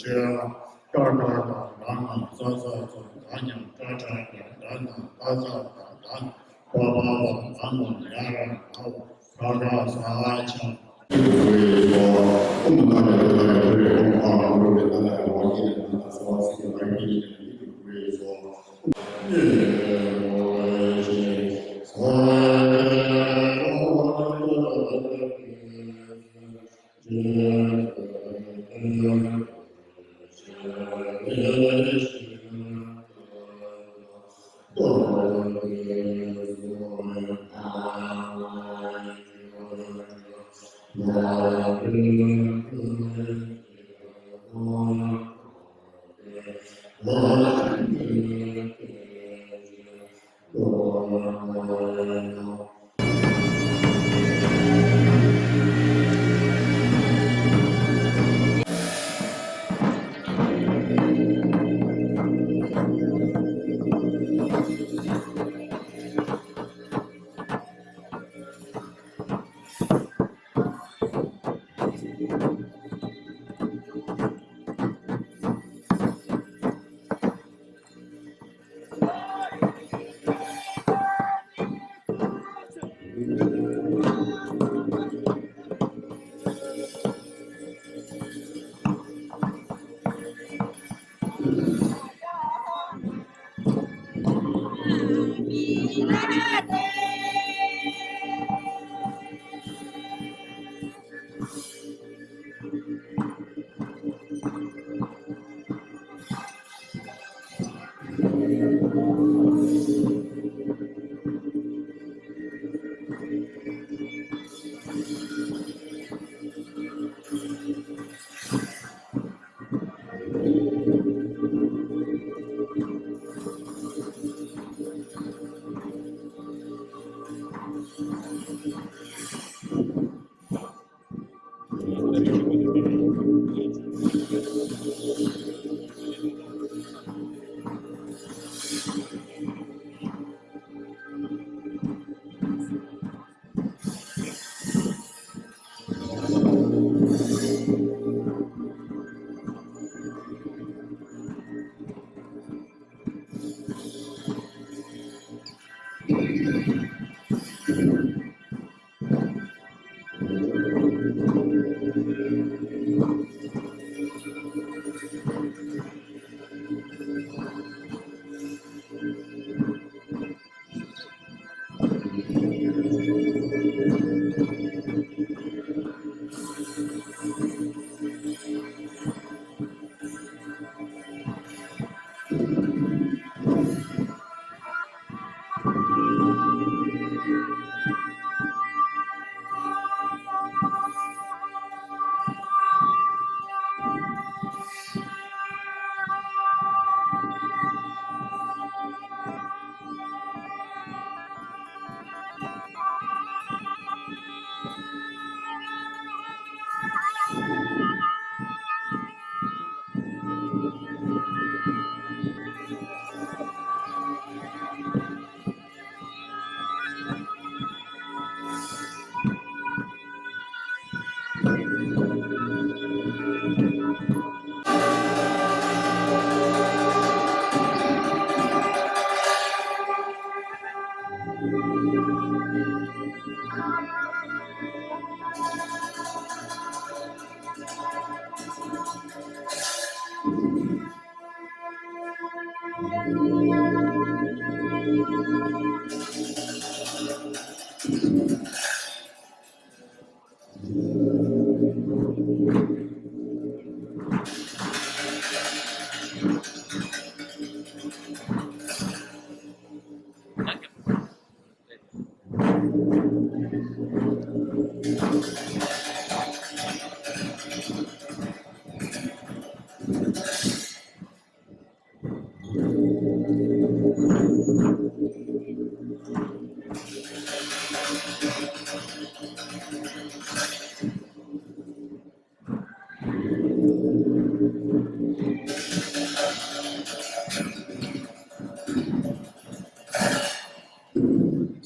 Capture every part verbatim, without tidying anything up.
ཀ་ཀ་དང་ད་ན་ཙ་ཙ་ཙ་ད་ཉ་ཀྲ་ཀྲ་ཀྲ་ད་ན་ད་ཙ་ད་ད་ན་པ་པ་བ་ད་ན་ཡ་ར་ན་བ་ཀ་ཀ་ས་ཆ།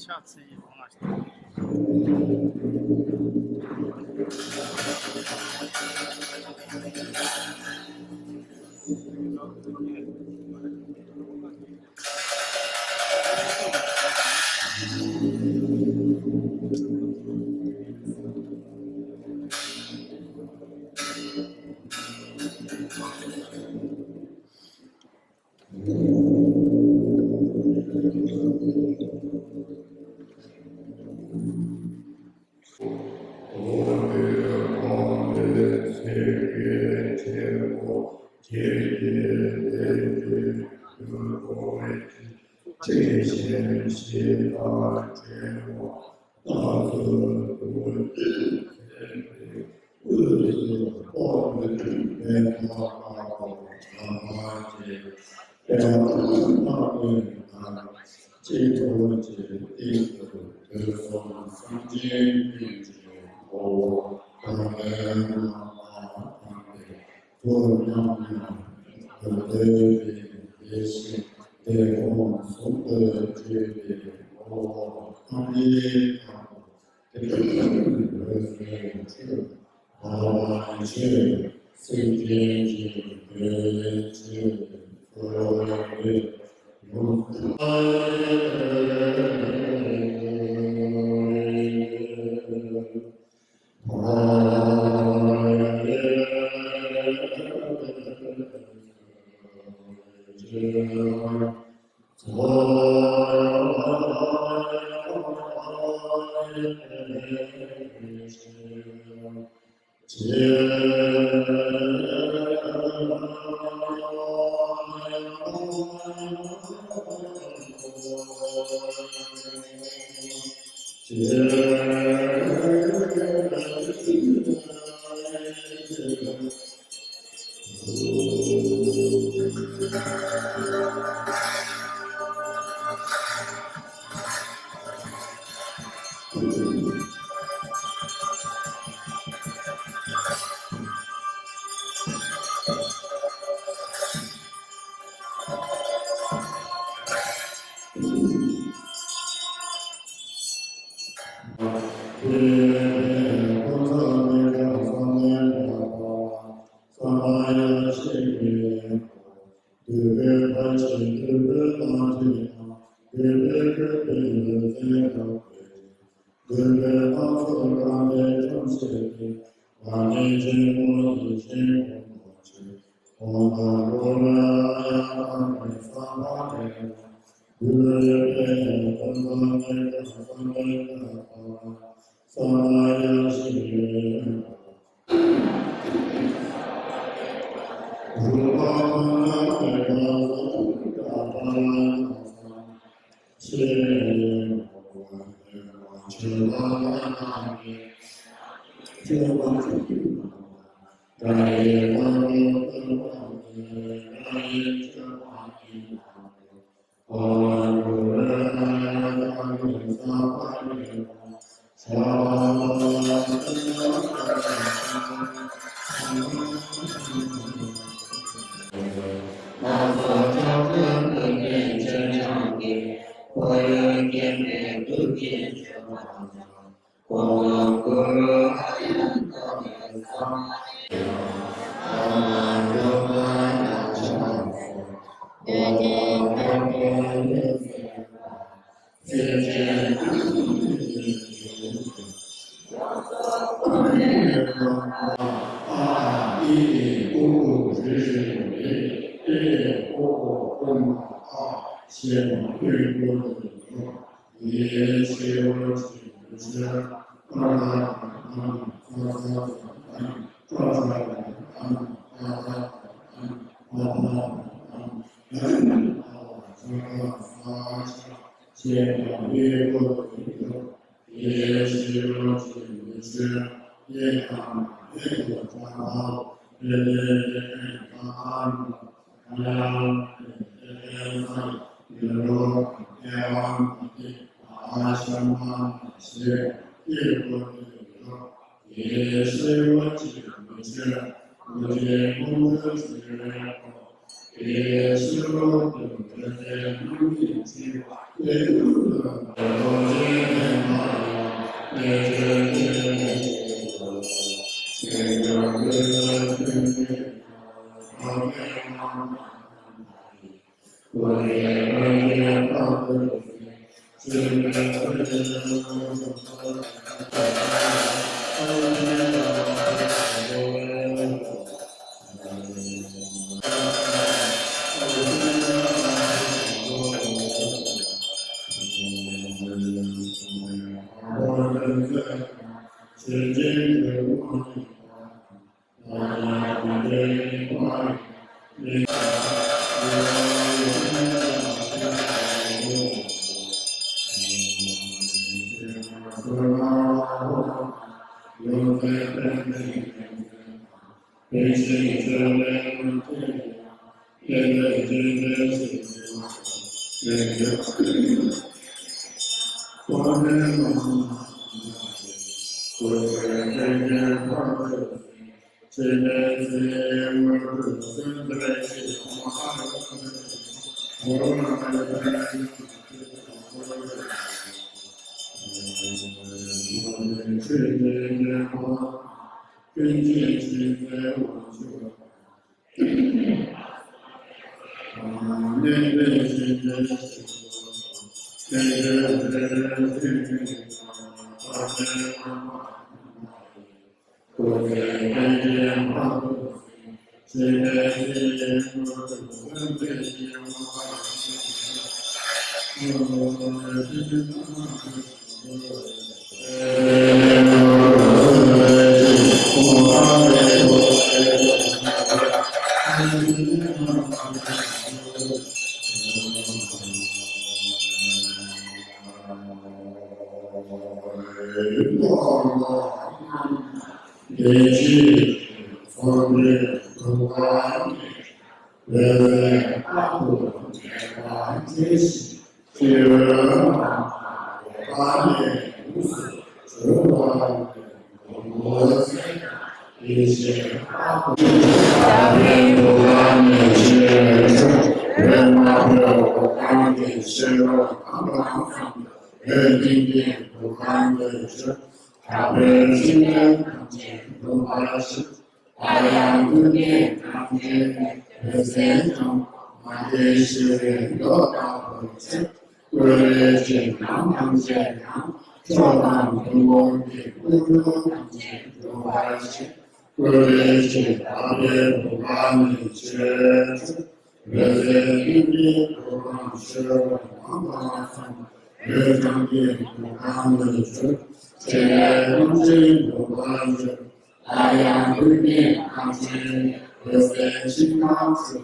ཕྱག་འཚལ་ཡི་བང་ང་། སླར་ཡང་ཀུན་མཁྱེན་ཐམས་ཅད་འོད་གསལ་འབྱུང་བ་དེ་ཤེས་པའི་མདོ་ལྟ་བུའི་ཚེ། སྐུ་ལས་ཀྱི་ལམ་ཐམས་ཅད་དང་མཆོག་དང་ཐུན་མོང་གི་ཀུན་འབྱུང་ཐམས་ཅད་འབྱུང་བར་བྱེད། སྐུ་ལས་ཀྱི་དག་པའི་གོ་འཕང་ནི་ཆོས་ཐུན། འོད་ཟེར་ཀུན་གྱི་གོ་འཕང་ཆོས་དབྱིངས་ལམ་དང་མཚུངས། འོད་ཀྱང་གི་གོ་འཕང་ནི་ཆོས། ཆེ་ལས་ཀུན་གྱི་གོ་འཕང་ཆོས། སླར་ཡང་ཀུན་མཁྱེན་ཐམས་ཅད་འོད་གསལ་ཕྱིན་པ་ཚེ།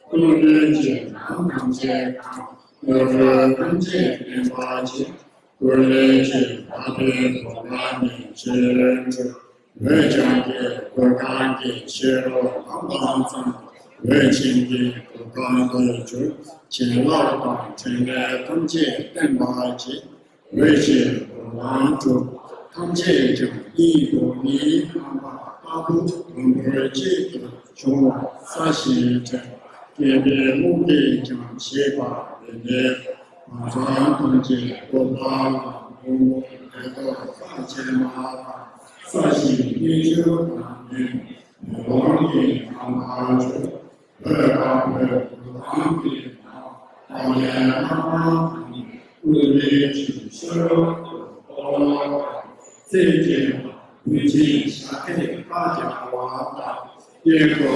ཀུན་ལས་ཀྱི་ལམ་ཐམས་ཅད་དང་ནོར་བུ་ཐམས་ཅད་བརྟན་པར་བྱེད། ཀུན་ལས་ཀྱི་དག་པའི་གོ་འཕང་ནི་ཆོས་ཐུན། འོད་ཀྱང་གི་གོ་འཕང་གི་ཆོས་དབྱིངས་ལམ་དང་མཚུངས། འོད་ཆེན་གྱི་གོ་འཕང་དུ་གྱུར། བྱིན་རླབས་དང་ཕྲིན་ལས་ཐམས་ཅད་བརྟན་པར་བྱེད། འོད་ཀྱི་གོ་འཕང་དྲུག་ཐམས་ཅད་ཀྱང་དབྱིངས་སྒོ་ལྔའི་རྣམ་པ་ལྟ་བུ་དུམ་བུར་གཅིག་ཏུ་བྱུང་བ་གསལ་ཞིང་དྲན། སྐྱེས་པའི་རླུང་གིས་ཀྱང་ཞེས་པ་འདི་ནི་ང་ཚོ་ཐམས་ཅད་སྐུ་པར་དང་སྔོན་པོ་མེ་ཏོག་རྩ་ཆེན་མ་དང་གསལ་ཞིང་རྣལ་འབྱོར་དང་ལྡན་མེ་ལོང་གི་རྣམ་པར་གྱུར། འོད་དཀར་པོའི་གོ་འཕང་གི་ནང་ཏིང་ངེ་འཛིན་ལྷ་ཁང་དང་། སྐུ་ལས་ཀྱི་ཤར་ལྷོ་དུ་སྤོ་ལོ་དང་། རྩེ་གཅིག་ལ་བུ་ཆེན་ཞྭ་ཐེག་རྟ་རྒྱལ་བ་དང་། སྐྱེ་སྒོ།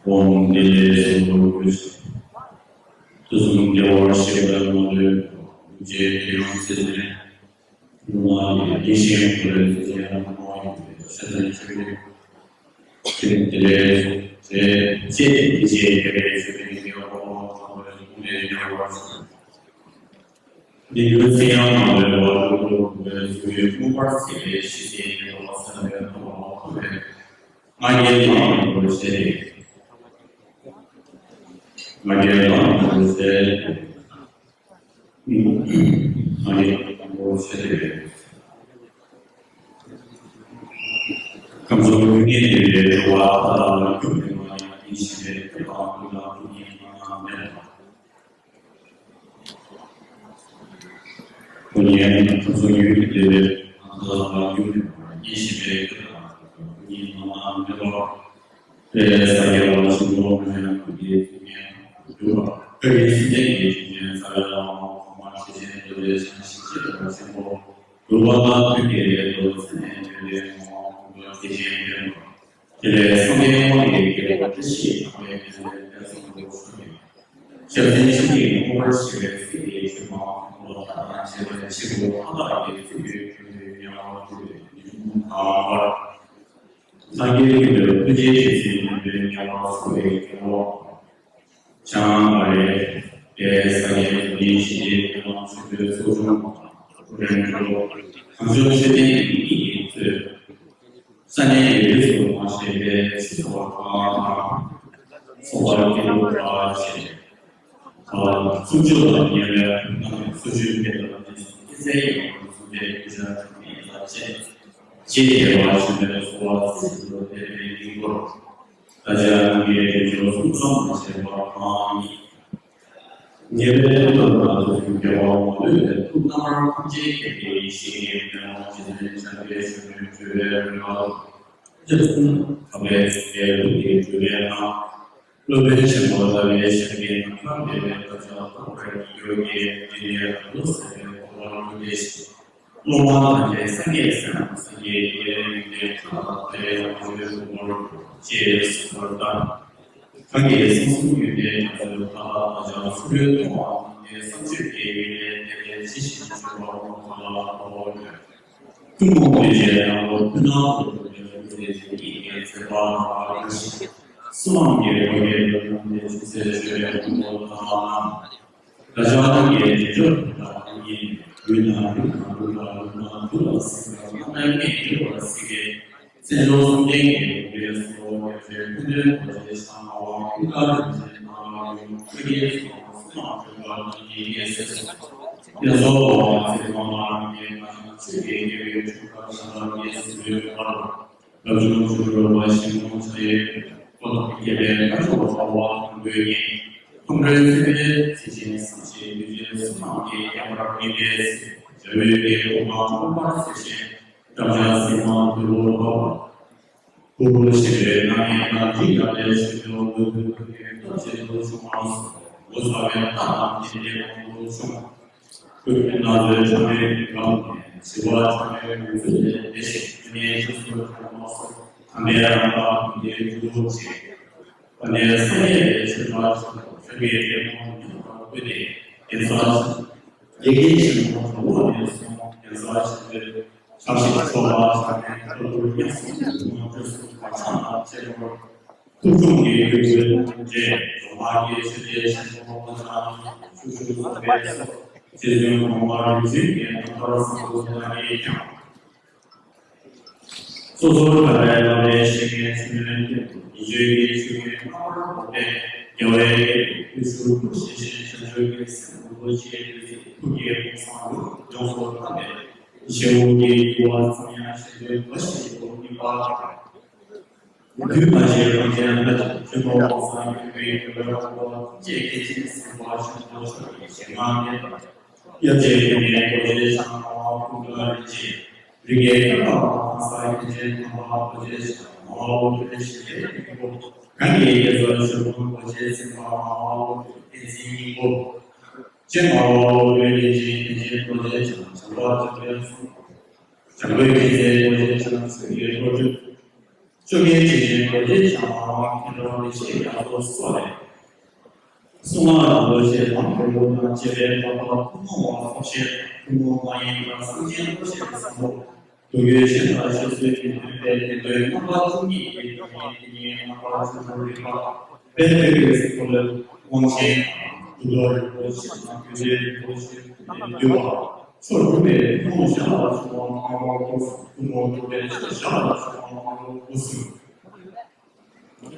ཨོཾ། བདེ་ལེགས་སོ། དུས་གསུམ་རྒྱལ་བ་སྲས་དང་ནོར་ལས་རྗེ་དེ་ཡང་སྲིད་ནས། ལུང་བ་ཡི་བདེ་ཆེན་ཁོ་རའི་ཚེ་ཚེ་ཡང་ནོར་ཡོད་པའི་སྲས་དང་ཆོས་ཀྱི་ཁྱིམ་དེ་ལས་ཚེ་ཚེ་དེ་ཚེ་དེ་ལས་ཆོས་ཀྱི་རྒྱལ་བ་དང་ནོར་ལས་ཀུན་ལས་རྒྱལ་བ། འདི་ཡུལ་ཚེ་ཡང་ནང་ལས་བར་དུ་འགྲོ་བའི་སུ་ཡོད་མངོན་པར་ཚེ་ལས་ཤི་ཟིན་ཡོད་པ་སེམས་ལས་མཐོང་བ་མ་ཐུབ་པས་ང་རྒྱལ་ཡང་ཡོད་པར་བཤད་དེ། ང་རྒྱལ་ལ་དང་པོ་ཟེར། ང་རྒྱལ་དང་པོ་ཟེར་ཏེ། ཁམས་གསུམ་ཡུལ་ངེས་པའི་འགྲོ་བ་མཐའ་དག་ལ་འགྱུར་མེད་པ་ཡང་ཡིན་ཞིང་པའི་ཐེག་པ་ཀུན་ལ་ཀུན་ཉིད་མ་མེད་པ། ཀུན་ཉིད་ཁམས་གསུམ་ཡུལ་ངེས་པའི་མཐའ་དག་ལ་འགྱུར་མེད་པ་ཡིན་ཞིང་པའི་ཐེག་པ་ཀུན་ལ་ཀུན་ཉིད་མ་མེད་པ། དེ་ས་རྒྱ་བ་ཤིང་ཏོག་མ་ཡང་ཀུན་གྱི་ཚིག་ངན་འགྲུབ་པ། བཀའ་དྲིན་གསུམ་ལྡན་གྱི་དྲིན་ཅན་ས་རྒྱ་བ་མ་གོང་མ་ཁྲི་ཆེན་རྡོ་རྗེ་འཆང་ཞིང་གཤེགས་པ་ཆེན་པོ་འགྲོ་བ་དང་མཐུན་པའི་ལས་སུ་མཚན་ནས་འདས་པའི་ངོ་བོ་ཀུན་དགའ་ཐེག་ཆེན་དཔལ་འབར། དེ་ལས་སངས་རྒྱས་དབང་ལྡན་རྒྱལ་པོ་བཀྲ་ཤིས་དམ་པའི་ལྷ་ཚོགས་ཐལ་རྡུལ་འཕྲོ་ནས། ཞབས་འདྲེན་ཆེན་པོའི་མངོན་པར་ཤེས་པའི་ཚིག་གིས་ཆོས་འཕགས་མཐོན་པོ་མཐའ་དང་བཅས་པའི་ཆེ་དགུ་མཐའ་དག་གི་ཚིག་གི་འཕྲོས་ལས་དམྱལ་བར་སྐྱོབ་པའི་ཉིན་གུང་དང་བར། སངས་རྒྱས་ཀུན་ལས་ཐུགས་རྗེའི་རྗེས་སུ་ཡི་རང་བའི་དམྱལ་བར་སོང་བའི་དགེ་བ། བྱང་མ་རེད། དེ་ས་གནས་དུ་ནི་ཞི་བདེའི་དམ་ཚིག་པའི་ཚོགས་ཆུང་དང་རིམ་གྲོ་གང་བྱུང་ཆོས་ལྡན་གྱི་མི་ཡིས་གཙོས། ས་གནས་ཡུལ་དུ་མ་ཤེས་པའི་ཕྱི་ཚོགས་པ་གང་དང་། ཚོགས་པར་སྐད་འབོད་བྱས། ད་སུམ་ཅུ་ལ་ཉེ་བའི་ཕུག་ན་སོ་བཅུའི་སྐད་དང་གཉིས་སུ་སྐྱེ་ཚེ་ཡང་སུ་སྟེ་ཀུ་ཤ་ཁྲག་མེད་ལ་བཅས། ཅེས་རྒྱལ་བ་ཆེན་པོའི་གསོལ་བ་ཚིག་ཏུ་བསྟན་པའི་སྙིང་པོར། ད་ཆ་ང་གིས་དེ་ཚོ་གསུང་ཙམ་མ་བྱས་པར་གང་ཉིད། ཉེ་བའི་ཐུགས་དམ་ལ་ཐུགས་སུ་འགྱུར་བ་མ་ལུས་པའི་ཐུགས་རྣམ་པར་ཐིམ་བྱེད་མཁན་གྱི་ཡེ་ཤེས་ཀྱི་མེ་ལོང་རྗེ་བཙུན་འཇམ་དཔལ་གཞོན་ནུའི་སྤྲུལ་པའི་རོལ་པ་ལ། ལྕགས་ཟུང་དམ་པའི་ཚིག་པའི་ཐུགས་ཀྱི་སྤྲུལ་པའི་ངང་། སློབ་དཔོན་ཆེན་པོ་ཟླ་བའི་ཞབས་ཀྱི་ནམ་མཁར་བརྡལ་བའི་བདག་ཅག་སྟོང་པར་རྒྱལ་གྱི་དེ་ནས་རང་ལུགས་ཟད་པའི་འཁོར་བར་བློ་གཏད་ཅིང་། སློབ་མ་དང་བཅས་སངས་རྒྱས་སེམས་དང་སངས་རྒྱས་དགེ་བའི་ཡོན་ཏན་མཐའ་དག་མཐའ་ཡས་དབང་ཕྱུག་གི་དབང་པོར་ཅེས་གསུངས་པ་ལྟར། གང་གིས་གསང་གསུམ་ཡོན་ཏན་རྒྱ་མཚོའི་མཐའ་དག་བདག་ཅག་ཚུ་རོལ་གཏོང་བ་དང་། དེ་བསམ་སྤྱོད་ཀྱི་ཡུལ་ལས་འདས་པའི་ཇི་བཞིན་བྱོན་པ་དབུ་མ་ཐལ་བ་ཐོབ་པར་འདོད། ཐུན་མོང་གདུལ་བྱའི་ནང་དུ་ཕུན་སྣང་དུ་གྲུབ་པའི་ལྷུན་རྩེ་ཆོས་ཀྱི་མཛེས་པ་དང་བཀྲ་ཤིས། བསོད་ནམས་ཀྱི་འོད་ཀྱིས་ལུས་ཁམས་ནས་ཆུ་སེར་བྱོན་པའི་དབུ་མ་ཐལ་བ་རྣམས། བདག་ཅག་རྣམས་ཀྱི་དལ་འབྱོར་དང་ཐ་སྙད་ཡུལ་དང་ལུས་དང་ལུགས་དང་ལུགས་དང་དུས་ལ་སྲིད་པའི་རྣམ་སྨིན་གྱི་འབྲེལ་བར་གཟིགས་པའི་བཙན་བྱོལ་སངས་རྒྱས་ཀྱི་ལུང་པའི་གཙོ་བོ་རྒྱ་ཆེན་ཀུན་ལྡན་རྡོ་རྗེ་འཆང་ངག་དབང་ཀུན་དགའ་རིན་ཆེན་དང་ཡུམ་ཆོས་རྒྱལ་ཚང་བསོད་ནམས་འབྱོར་པ་རྣམས་ཀྱི་ཡང་སྲིད་སོ། རྒྱ་མཚོ་འབར་བ་ཚེ་དབང་ལྷ་རམས་པའི་ངག་དབང་ཆོས་ཀྱི་རྒྱལ་པོའི་འཁྲུངས་སྐར་ཞལ་ལག་གཉིས་སུ་འབུལ་བར། རབ་བྱུང་བཅུ་དྲུག་པ་ཤིང་སྡོང་ཕྱག་གཡས་པོ་དང་རྒྱལ་པོའི་ཁ་མཆོག་ལྷ་བ་དང་པོའི་གཉེན། ཁམས་རིན་ཆེན་པོའི་ཚེ་ཆེན་བསམ་ཤེས་གདུལ་བྱའི་བསོད་ནམས་ཀྱི་རྒྱ་མཚོར་སྨིན་པའི་ཚེ། འཇའ་འོད་ཀྱི་འོད་དཔག་མངོན་པར་གསལ་ཞིང་། སྦྲང་ཆར་སིལ་མ་དུད་འགྲོར་འབབ་པ། ཕུར་བུ་ཞིག་པའི་རྣམ་སྨིན་དང་འཇིགས་སྐྲག་པའི་ཞི་ཁྲོའི་འོད་ཀྱི་ཐུགས་ཀྱི་སྟོབས་ཆེན་པོ་བྱུང་བ་སོགས་ངོ་མཚར་བའི་རྟགས་རྣམས་ལྡན་པའི་དབང་པོ་བྱུང་། སྐུ་ཡི་སྣ་ཚོགས་ཕྲ་མོའི་གོ་འཕང་ནས་ཞི་བ་ཕྲ་མོའི་འོད་ཟེར་ལས་འདས་ཤིང་། དེ་ནས་ཆོས་སྐུ་ཕྲ་མོ་སོགས་དམ་པའི་རང་བདག་ཀུན་གྱི་སྤྲུལ་སྐུ་ཆེ། དེ་ནས་སངས་རྒྱས་པའི་ཆོས་གྲྭ་ཆེན་པོ་ཆོས་ཀྱི་རྒྱལ་མོ་མྱུར་དུ་བཀོད་དེ། གདན་ས་ཆེན་པོ་དགེ་རྒན་ཆེན་པོ་གྲོ་བོ་ནས་བཟུང་གདན་ས་ཆེན་པོའི་ཕྱག་ཞིང་ཆོག་ལ་ཕྱག་ལེན་ཐོག་ཏུ་ཉམས་སུ་ལེན་མཁན་སྤྲུལ་གསུམ་གར་ཆགས་རྣམས་ཆེན་པོར། ཐུགས་སྐྱོང་གི་སྐུ་ཚེ་དང་འབྲེལ་རྫོང་ཁ་གི་ཆོས་སྡེ་ཆེན་པོ་དབུ་མཛད་ཆོས་ཞུ་ཚོགས་པའི་སོགས་རྗེ་བཙུན་གོང་མ་རིམ་བྱོན་གྱི་རྣམ་ཐར་བཟང་པོ་དེ་དག་གིས་ཀྱང་། སོ་སོར་ཐར་པའི་བླ་མའི་བཤེས་གཉེན་ཆེན་མོའི་སྟེང་དུ་ཉེ་བརྗོད་ཀྱི་ཆོས་ཀྱི་རྣམ་པར་རྟོག་པའི་རྒྱལ་བའི་སྐད་དུ་བརྟུལ་ཞུགས་པོ་ཞེས་བཤད་བྱང་ཆུབ་ཀྱི་སེམས་ཀུན་ཏུ་སྤྱད་དུས་ཐུགས་ཀྱི་ཕུང་སང་རུ་ཡོངས་སུ་དག་པའི་ཞེ་འུ་གི་ཡུ་བ་ཙམ་ཡང་ཞེ་འདོད་འབའ་ཞིག་ཏུ་སྨིན་པ་དང་། འདུས་མ་བྱས་རང་གཞན་ལྷ་ཆེན་ཆོས་འཁོར་དབང་གསལ་མཁྱེན་པའི་རྒྱལ་བའི་དབང་པོ་ཐམས་ཅད་མཁན་ཆེན་སེམས་དཔའ་ཆེན་པོ་མཆོག་གི་ཞལ་སྔ་ནས་དང་། དབྱར་སྐྱེས་ཀུན་ནས་རྡོ་རྗེ་འཆང་ངག་དབང་ཀུན་དགའ་རིན་ཆེན། རིགས་ཀྱི་ཐར་པ་དབང་གསལ་མཁན་ཆེན་དམ་པ་རྡོ་རྗེ་འཆང་ངག་དབང་དབང་པོ་ཞལ་ལས་སྙིང་པོ། གང་གི་རྒྱ་མཚོ་ཆོས་འཁོར་རྡོ་རྗེ་སེམས་དཔའ་ངག་དབང་དབང་པོ་བསྟན་འཛིན་སྙིང་པོ། སྤྱན་སྔ་བ་འོ་བའི་ལས་ཅན་ཐེག་ཆེན་རྡོ་རྗེ་འཆང་བྱམས་པ་འཇམ་དཔལ་གསུམ། འཇམ་མགོན་མཁྱེན་བརྩེ་རྡོ་རྗེ་འཆང་ཆོས་ཀྱི་བློ་གྲོས། བཅོ་ལྔའི་ཐེག་ཆེན་རྡོ་རྗེ་འཆང་ངག་དབང་མཁྱེན་རབ་ཡེ་ཤེས་རྒྱ་མཚོ་སོགས་རེད། གསུང་ངག་དང་ལོ་ཤས་ལམ་གྱི་ལུགས་དང་བཅས་པའི་བསླབ་པ་ཐུན་མོང་བ་སོགས་ཤེས་ཐུན་མོང་མ་ཡིན་པ་གསང་ཆེན་བློ་ཤེས་བཟང་པོ། མདོ་རྒྱུད་ཆེན་དང་ཤེས་ཚོད་ཀྱི་སྟོན་པའི་བདེན་དོན་རྣམ་པ་བཅུ་གཉིས་ཀྱི་སྒྲ་སྙན་དེ་ཉིད་རྣམ་པ་བཅུ་དྲུག་རིག་པ། དཔལ་དུས་ཀྱི་འཁོར་ལོའི་དབང་ཆེན་དང་གྲུབ་ཐོབ་རིན་པོ་ཆེ་དང་རྒྱུད་སྡེ་རིན་པོ་ཆེ་ཀུན་ནས་བསྡུས་པ། ཕྱོགས་དྲུག་པའི་ཐུན་མོང་བཞག་ལ་བྱུང་བ་མ་འོངས་སྐུ་གསུམ། ཐུན་མོང་དྲུག་པའི་ཕྱོགས་བཞག་ལ་བྱུང་བ་མ་འོངས་སྐུ་གསུམ།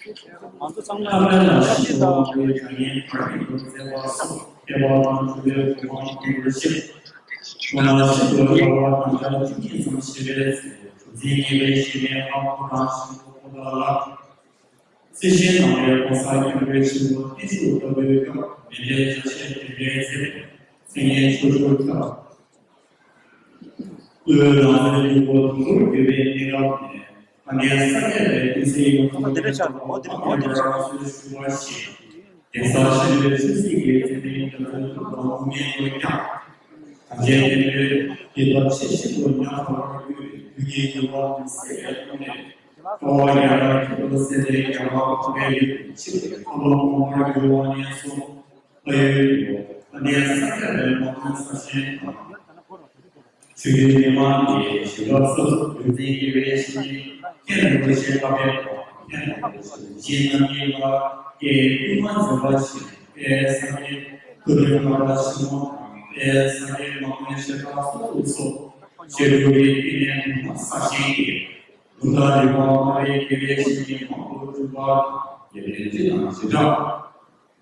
ང་ཚོ་ཚང་མ་ལ་ཤེས་དང་། ཁྱེད་པར་དང་ཆུ་བོའི་གོ་འཕང་སྐྱེ་འགྲོ་ཞེས། ང་ལ་ཤི་དགོས་པ་དང་བྱ་བཅུ་གཉིས་ཙམ་བྱེད་པའི་ཚེ། གྲུ་འཛིན་གཉིས་པའི་ཞི་བའི་དབང་པོ་དང་ཞི་བའི་དབང་པོ་དག་ལ། རྩི་ཤིང་ནང་པའི་གོང་ས་སྐྱབས་མགོན་ཆེན་པོ་བརྟན་བཞུགས་ལྟ་བུའི་སྐབས་མེ་མདའི་ཆ་ཤས་དེ་འདྲའི་མཛད་པའི་མཚན་སྙན་ཆོས་འབྱོར་ཁྱབ། བློའི་ནང་གསེས་མྱུ་གུ་དུམ་བུར་གྱུར་པའི་གནས་སྐབས་ནས། ཕ་མའི་ས་གནས་པའི་ཀུན་གསལ་ཡོངས་ཁམས་དེ་རེ་ཆགས་འོ་དེ་རེ་འོ་དེ་རེ་ཆགས། ཞུ་བ་ཞིག་གདན་ས་ཆེན་པོའི་ཆོས་སྲིད་ཀྱི་མཛད་པའི་རྒྱ་མཚོའི་ཐོག་ཏུ་དབུ་མའི་ལོ་རྒྱ། གངས་ཅན་བསྟན་པའི་རྒྱལ་ཁབ་ཆེ་ཤོས་སུ་ཉམས་དགའ་བར་གྱུར་པའི་དུས་ཀྱི་འགྱུར་བ་མི་བཟད་པའི་ཐོག་ནས། དཀའ་བ་རྒྱ་གར་ཁྱད་དུ་བསད་པའི་རྒྱ་གར་འཕགས་པའི་ཡུལ་དུ་ཆིབས་པའི་ཁ་ལོ་སྔོན་མར་གྱུར་བ་ནས་བཟུང་། ཕ་ཡུལ་དུ་ཕ་མའི་ས་གནས་པའི་དམག་དོན་གསར་བཞེངས་དང་། ཆོས་བརྒྱུད་མི་མང་གི་ཞི་བ་སོ་སོ་རྒྱུན་འཛིན་དགེ་བའི་བཤེས་གཉེན་མཁན་རིན་པོ་ཆེ་ལྷག་པའི་མཁན་རིན་པོ་ཆེ་རིན་ཆེན་རྣམ་རྒྱལ་ལགས་ཀྱིས་སྐུལ་མ་མཛད་པ་བཞིན་དཔལ་ས་སྐྱའི་མཐོ་རིམ་སློབ་གྲྭ་ཆེན་མོ་དང་དཔལ་ས་སྐྱའི་དམག་དོན་ཤེལ་ཐང་སོ་སོ་སོགས་ཆེད་དུ་བའི་བསྟི་གནས་དུ་མ་གསར་བཞེངས་ཀྱིས་ལུང་དང་རིམ་པ་སྨྲ་བའི་དགེ་བའི་བཤེས་གཉེན་མང་པོ་བསྐྲུན་པ་དང་དགེ་ལྡན་སྤྱི་དང་བྱེ་བྲག་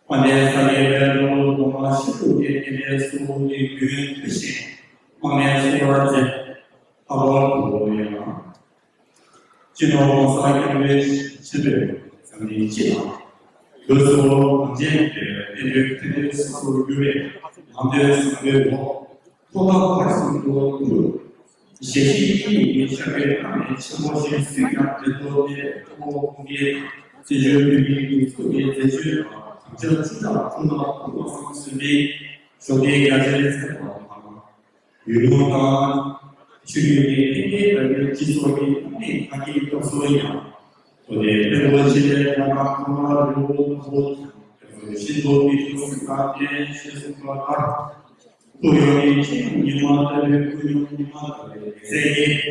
དཔལ་ལྡན་ས་སྐྱའི་དཔལ་ལོ་ལོ་མ་ཤི་ལུགས་ཀྱི་རྒྱལ་པོའི་གསུང་འབུམ་གྱི་རྒྱུན་མཐུད་བཞིན་དམག་མིའི་གསོལ་བར་མཛད། ལྷག་པར་དུ་ཡང་སྤྱི་ནོར་༸གོང་ས་༸སྐྱབས་མགོན་ཆེན་པོས་འཛམ་གླིང་སྤྱི་དང་། བོད་སོགས་གངས་ཅན་པའི་བསྟན་པའི་ཕན་བདེའི་སོ་སོར་གྱུར་པའི་ལམ་སྟོན་བཟང་པོའི་འོག་ཐོག་མཐའ་བར་གསུམ་དུ་ཕུལ། ཞལ་བཞི་བསྟན་ཡིག་གི་ཕྱག་དཔེ་གནམ་ནས་ཆེན་པོ་ཞིག་སུས་ཀྱང་འགྲན་བསྡུར་མེད་པའི་ཐུ་བོ་ཁུངས་སྐྱེལ་དང་བཙན་བྱོལ་བོད་མིའི་སྒྲིག་འཛུགས་ཀྱི་མཛད་སྤྱོད་དང་དམ་བཅའ་ཅི་ལྟར་ཐུགས་ལ་ཐུགས་པ་ཙམ་བཟུང་སྟེ་ཞོགས་ཀས་རྒྱ་ཆེར་མཛད་པ་དང་། ཡུལ་ལུང་དང་ཆོས་བརྒྱུད་ཀྱི་འཕེལ་རྒྱས་དང་སྤྱི་ཚོགས་ཀྱི་རྣམ་གནས་ཁ་སྐྱེའི་སྐབས་སུ་ཡང་། གོ་ལའི་དཔལ་པོ་ཆེ་ལས་ལྷག་པའི་ཁོ་ན་རི་བོ་དང་པོ་དང་ཤིན་ཏུ་མི་འཁྲུགས་སུ་དང་ལྡན་ཞེས་གསུངས་པ་ལྟར། ཐུགས་ཡོད་ནི་ཅི་ཡང་ཉི་མ་ལྟ་བུའི་ཀུན་སྙོམས་ཉི་མ་ལྟ་བུའི་ལེགས་ཚད་ཀྱིས།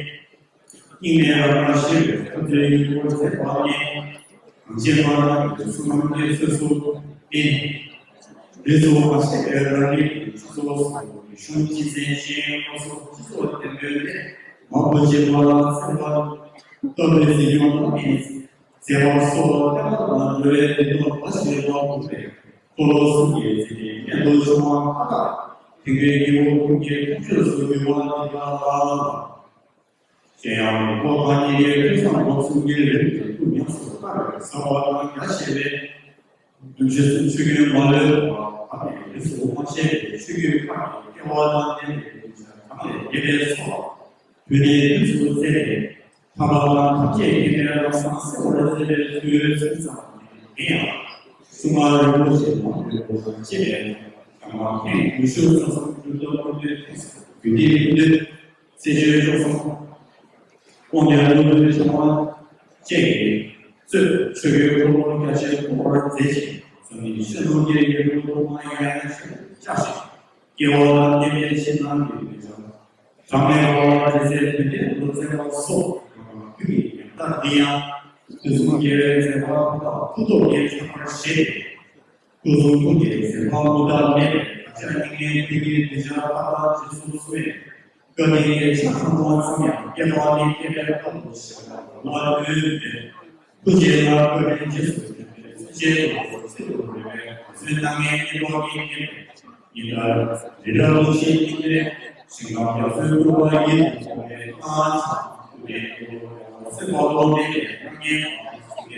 སྙིགས་མའི་རང་སྣང་ཞེས་པའི་ཐབས་ཚུལ་ཡིན་པར་མཛད་པ་ནི། གངས་ཅན་པ་རྣམས་ཀྱི་བསོད་ནམས་ཀྱི་ཚོད་བསྲེ་ཡིན། འདི་ཚོ་མ་ཟད་པའི་རང་རིགས་ཀྱི་སྤྱི་ཚོགས་སུ་གཞུང་སྤྱི་མཚན་ཅན་སློབ་གསོ་སྤྱི་ཚོགས་བདེ་མོའི་གནས་མང་པོ་ཅིག་ལ་སེམས་པ་སྟོབས་ལྡན་འཛིན་སྐྱོང་གནང་ནས་མཛད་པ་སོགས་ལྟེ་བ་དང་འབྲེལ་བའི་བདེ་སྡུག་འབའ་ཞིག་ལ་གོམས་པའི་འཁོར་ལོ་གསུམ་གྱི་མཛེས་ལྡན་སྙན་དུ་བྱུང་བ་མཐའ་དག་དེང་དུས་སྐྱེ་བོ་ཀུན་གྱི་ཐུགས་སྤྱོད་སུ་འགྱུར་བ་འདི་དག་ལ། གཞན་ཡང་ལུང་པ་གང་ཉིད་ཀྱི་ཐོས་བསམ་སྒོམ་གསུམ་གྱི་རིམ་གྱིས་ཐུགས་ཉམས་སུ་བསྟར་བའི་གསང་བ་དང་རྒྱ་ཆེ་བའི་གདུལ་བྱ་གསུམ་ཆོས་ཀུན་མ་ལུས་པ་དག་གི་རིགས་སུ་མ་ཆད་པའི་ཆོས་བརྒྱུད་ཁག་གི་སྐལ་བ་དང་ལྡན་པའི་གདུལ་བྱ་གང་ལས་རྒྱལ་བའི་ཚོགས་བོད་ནས་དུས་སུ་བཙལ་ཏེ་ཐར་པ་དང་ཐམས་ཅད་མཁྱེན་པའི་ལམ་སྲང་གསལ་བར་མཛད་པའི་ཚུལ་གསན་ཙམ་ཡིན་ཡང་གསུང་ངག་རིན་པོ་ཆེ་མང་པོའི་སྒོ་ནས་བཅས་པའི་གང་མ་མཁན་ཡུལ་ཤུལ་ས་གསུམ་འགྱུར་ལྡོག་ཀུན་འདུས་ཐེག་གསུམ་རྒྱུད་སྡེའི་ཀུན་འདུས། རྩེ་ཆོས་སྐྱོང་གསུམ། དབང་རྒྱལ་ཀླུ་སྒྲུབ་ཕྲེང་བ་བཅས་ཀྱིས་གཙོས་ཆོས་ཀྱི་འཁོར་ལོ་རྒྱ་ཆེར་ཕོག་པར་མཛད་ཅིང་། འཛམ་གླིང་ཆོས་ལུགས་ཀྱི་ཡུལ་ལུང་ཐོག་མ་ཡང་ཡང་ཆེ་རུ་བཅའ་ཞིང་། སྐྱེ་བ་དང་ལྡན་པའི་ཕྱི་ནང་གི་མི་འབྱུང་། གྲངས་མེད་པ་བ་དེ་ཚེ་དོན་ལྡན་དུ་བསྩལ་བ་སོགས་ཁུལ་གྱི་ཉམས་རྟགས་འདི་ཡང་དུས་གསུམ་རྒྱལ་བའི་མཛད་པ་ཕུ་ཐག་ཕུ་ཐོགས་ཀྱི་ཕྱག་པར་བཞེས་ཏེ། སྐུ་གསུང་ཐུགས་ཀྱི་མཛད་པ་མུ་མཐའ་མེད་པའི་བརྒྱ་ཆ་སྙིགས་མའི་དུས་ཀྱི་གདུལ་བྱ་མཐའ་དག་རྗེས་སུ་བཟུང་བའི་བཀའ་དྲིན་གྱི་ཆ་ཚང་བ་ཙམ་ཡང་སྐྱེ་བ་ནས་སྐྱེ་བའི་བར་དུ་བཞག་པ་ལ་ལྟོས་མེད། ཐུགས་རྗེ་ལ་བཀའ་དྲིན་རྗེས་སུ་དྲན་པའི་ཚུལ་བྱེད་དུ་ཚིག་ཏུ་རེ་བའི་གོ་མཚོན་ལྟ་ངན་གཉིས་ཐོག་གི་སྐྱེ་བའི་ཉི་ཟླ་རི་བྲག་ལུང་བཞིན་སྙིང་རེ་ཞིང་ཁམས་རྒྱ་མཚོའི་སྐུད་པ་ཡིད་དུ་འོང་བའི་ཐང་ཆ་ཐུགས་ཀའི་སྐུ་ལོ་སེམས་པ་ལོ་མེད་པའི་རྣམ་ངན་པ་ཚུལ་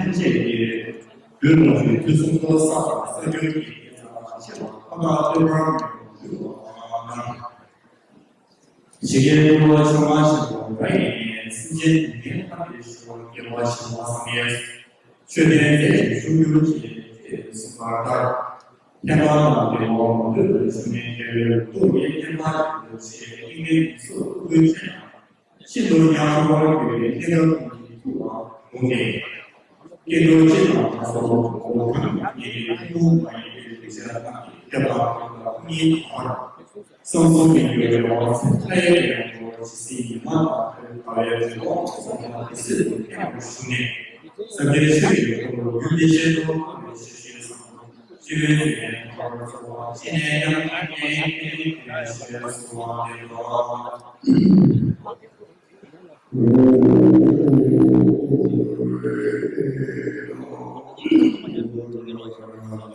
ཐམས་ཅད་ཀྱིས་དུས་རབས་ཀྱི་དུས་གསུམ་གཏོར་བསམ་པ་གསར་འགྱུར་གྱི་དགེ་རྩ་ཆེ་བ་ཕ་ཁ་སྟོད་འབར་མེ་ཏོག་འབུལ་བ་གནང་། ཇི་སྐད་བསྐུལ་བ་ཕྱག་མ་ཆེན་པོ་ར་ཡིས་ནས། སེམས་ཅན་སྡུག་བསྔལ་ཐམས་ཅད་ཞི་བར་སྐྱོབ་པ་ཞི་བ་སངས་རྒྱས། ཆོས་ལྡན་རྫས་ཀྱི་མཆོག་གྱུར་ཅིང་། ཞེས་གསུངས་པ་ལྟར། ཐེག་པ་དང་ལྡན་པ་མང་པོས་ཞུ་ནས་རྒྱལ་བའི་ཐུགས་ཀྱི་བསྟན་པ་ཡོངས་སུ་རྒྱས། སྙིགས་མའི་མི་ཚོགས་ཐུགས་རྗེ་ཆེ་ན། ཤིན་ཏུ་ཡང་དག་པར་གྱུར་པའི་གནས་སྐབས་ཀུན་གྱི་ཐུགས་ལ་དགོངས་ཏེ། སྐྱེ་འགྲོ་སྤྱི་དང་ལྷ་ཚོགས་འོད་ཁམས་ཀྱི་ཐུན་མོང་མ་ཡིན་པའི་གདུལ་བྱ་རྣམས་ཀྱི་ཐེག་པ་ཀུན་ལ་ཐུགས་མཉེས་དང་། བསམ་གཟུགས་མི་འགྱུར་བའི་དབང་ཚད་མཐའ་ཡས་ཡོངས་སུ་ཇི་སྲིད་ཉི་མ་དང་དགའ་བའི་འོད་སྟོང་ཚང་མ་དེ་སྲིད་དུ་ཐིམ་པར་ཞུ་ནས། སངས་རྒྱས་ཆོས་ཀྱི་འཁོར་ལོ་རྒྱུན་མི་ཆད་དུ་འཕགས་པའི་ཞལ་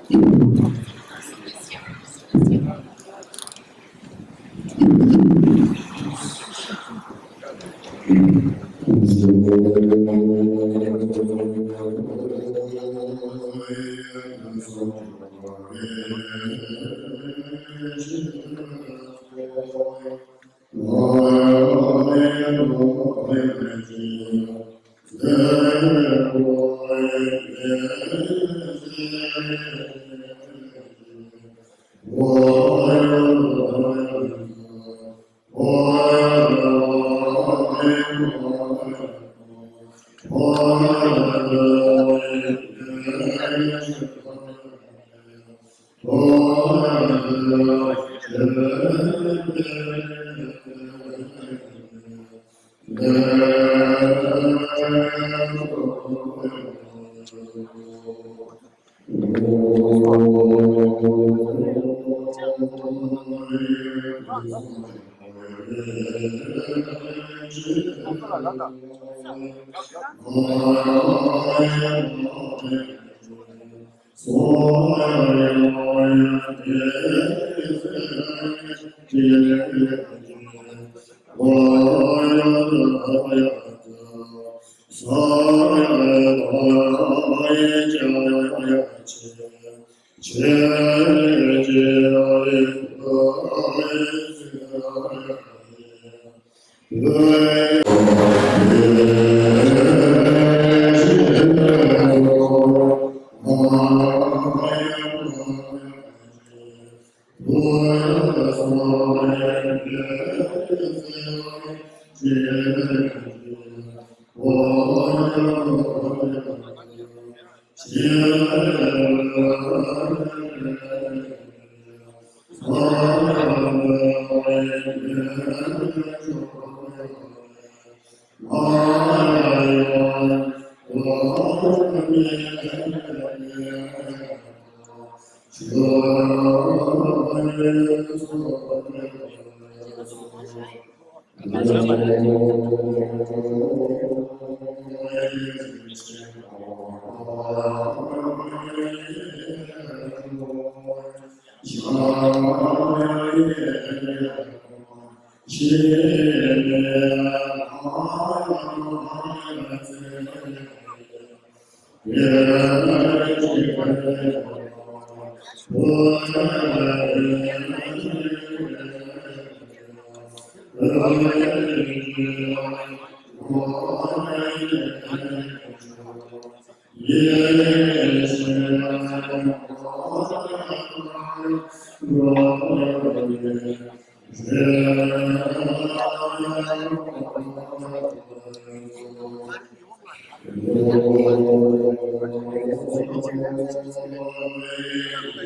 བཞེས་སམ། སྤྱི་བོའི་གཙུག་ནས་ཐར་པར་རྩོལ་བ། སྤྱི་ནས་ཡང་དག་པའི་ཞལ་གསོལ་བ་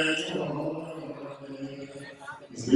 འདེབས་སོ།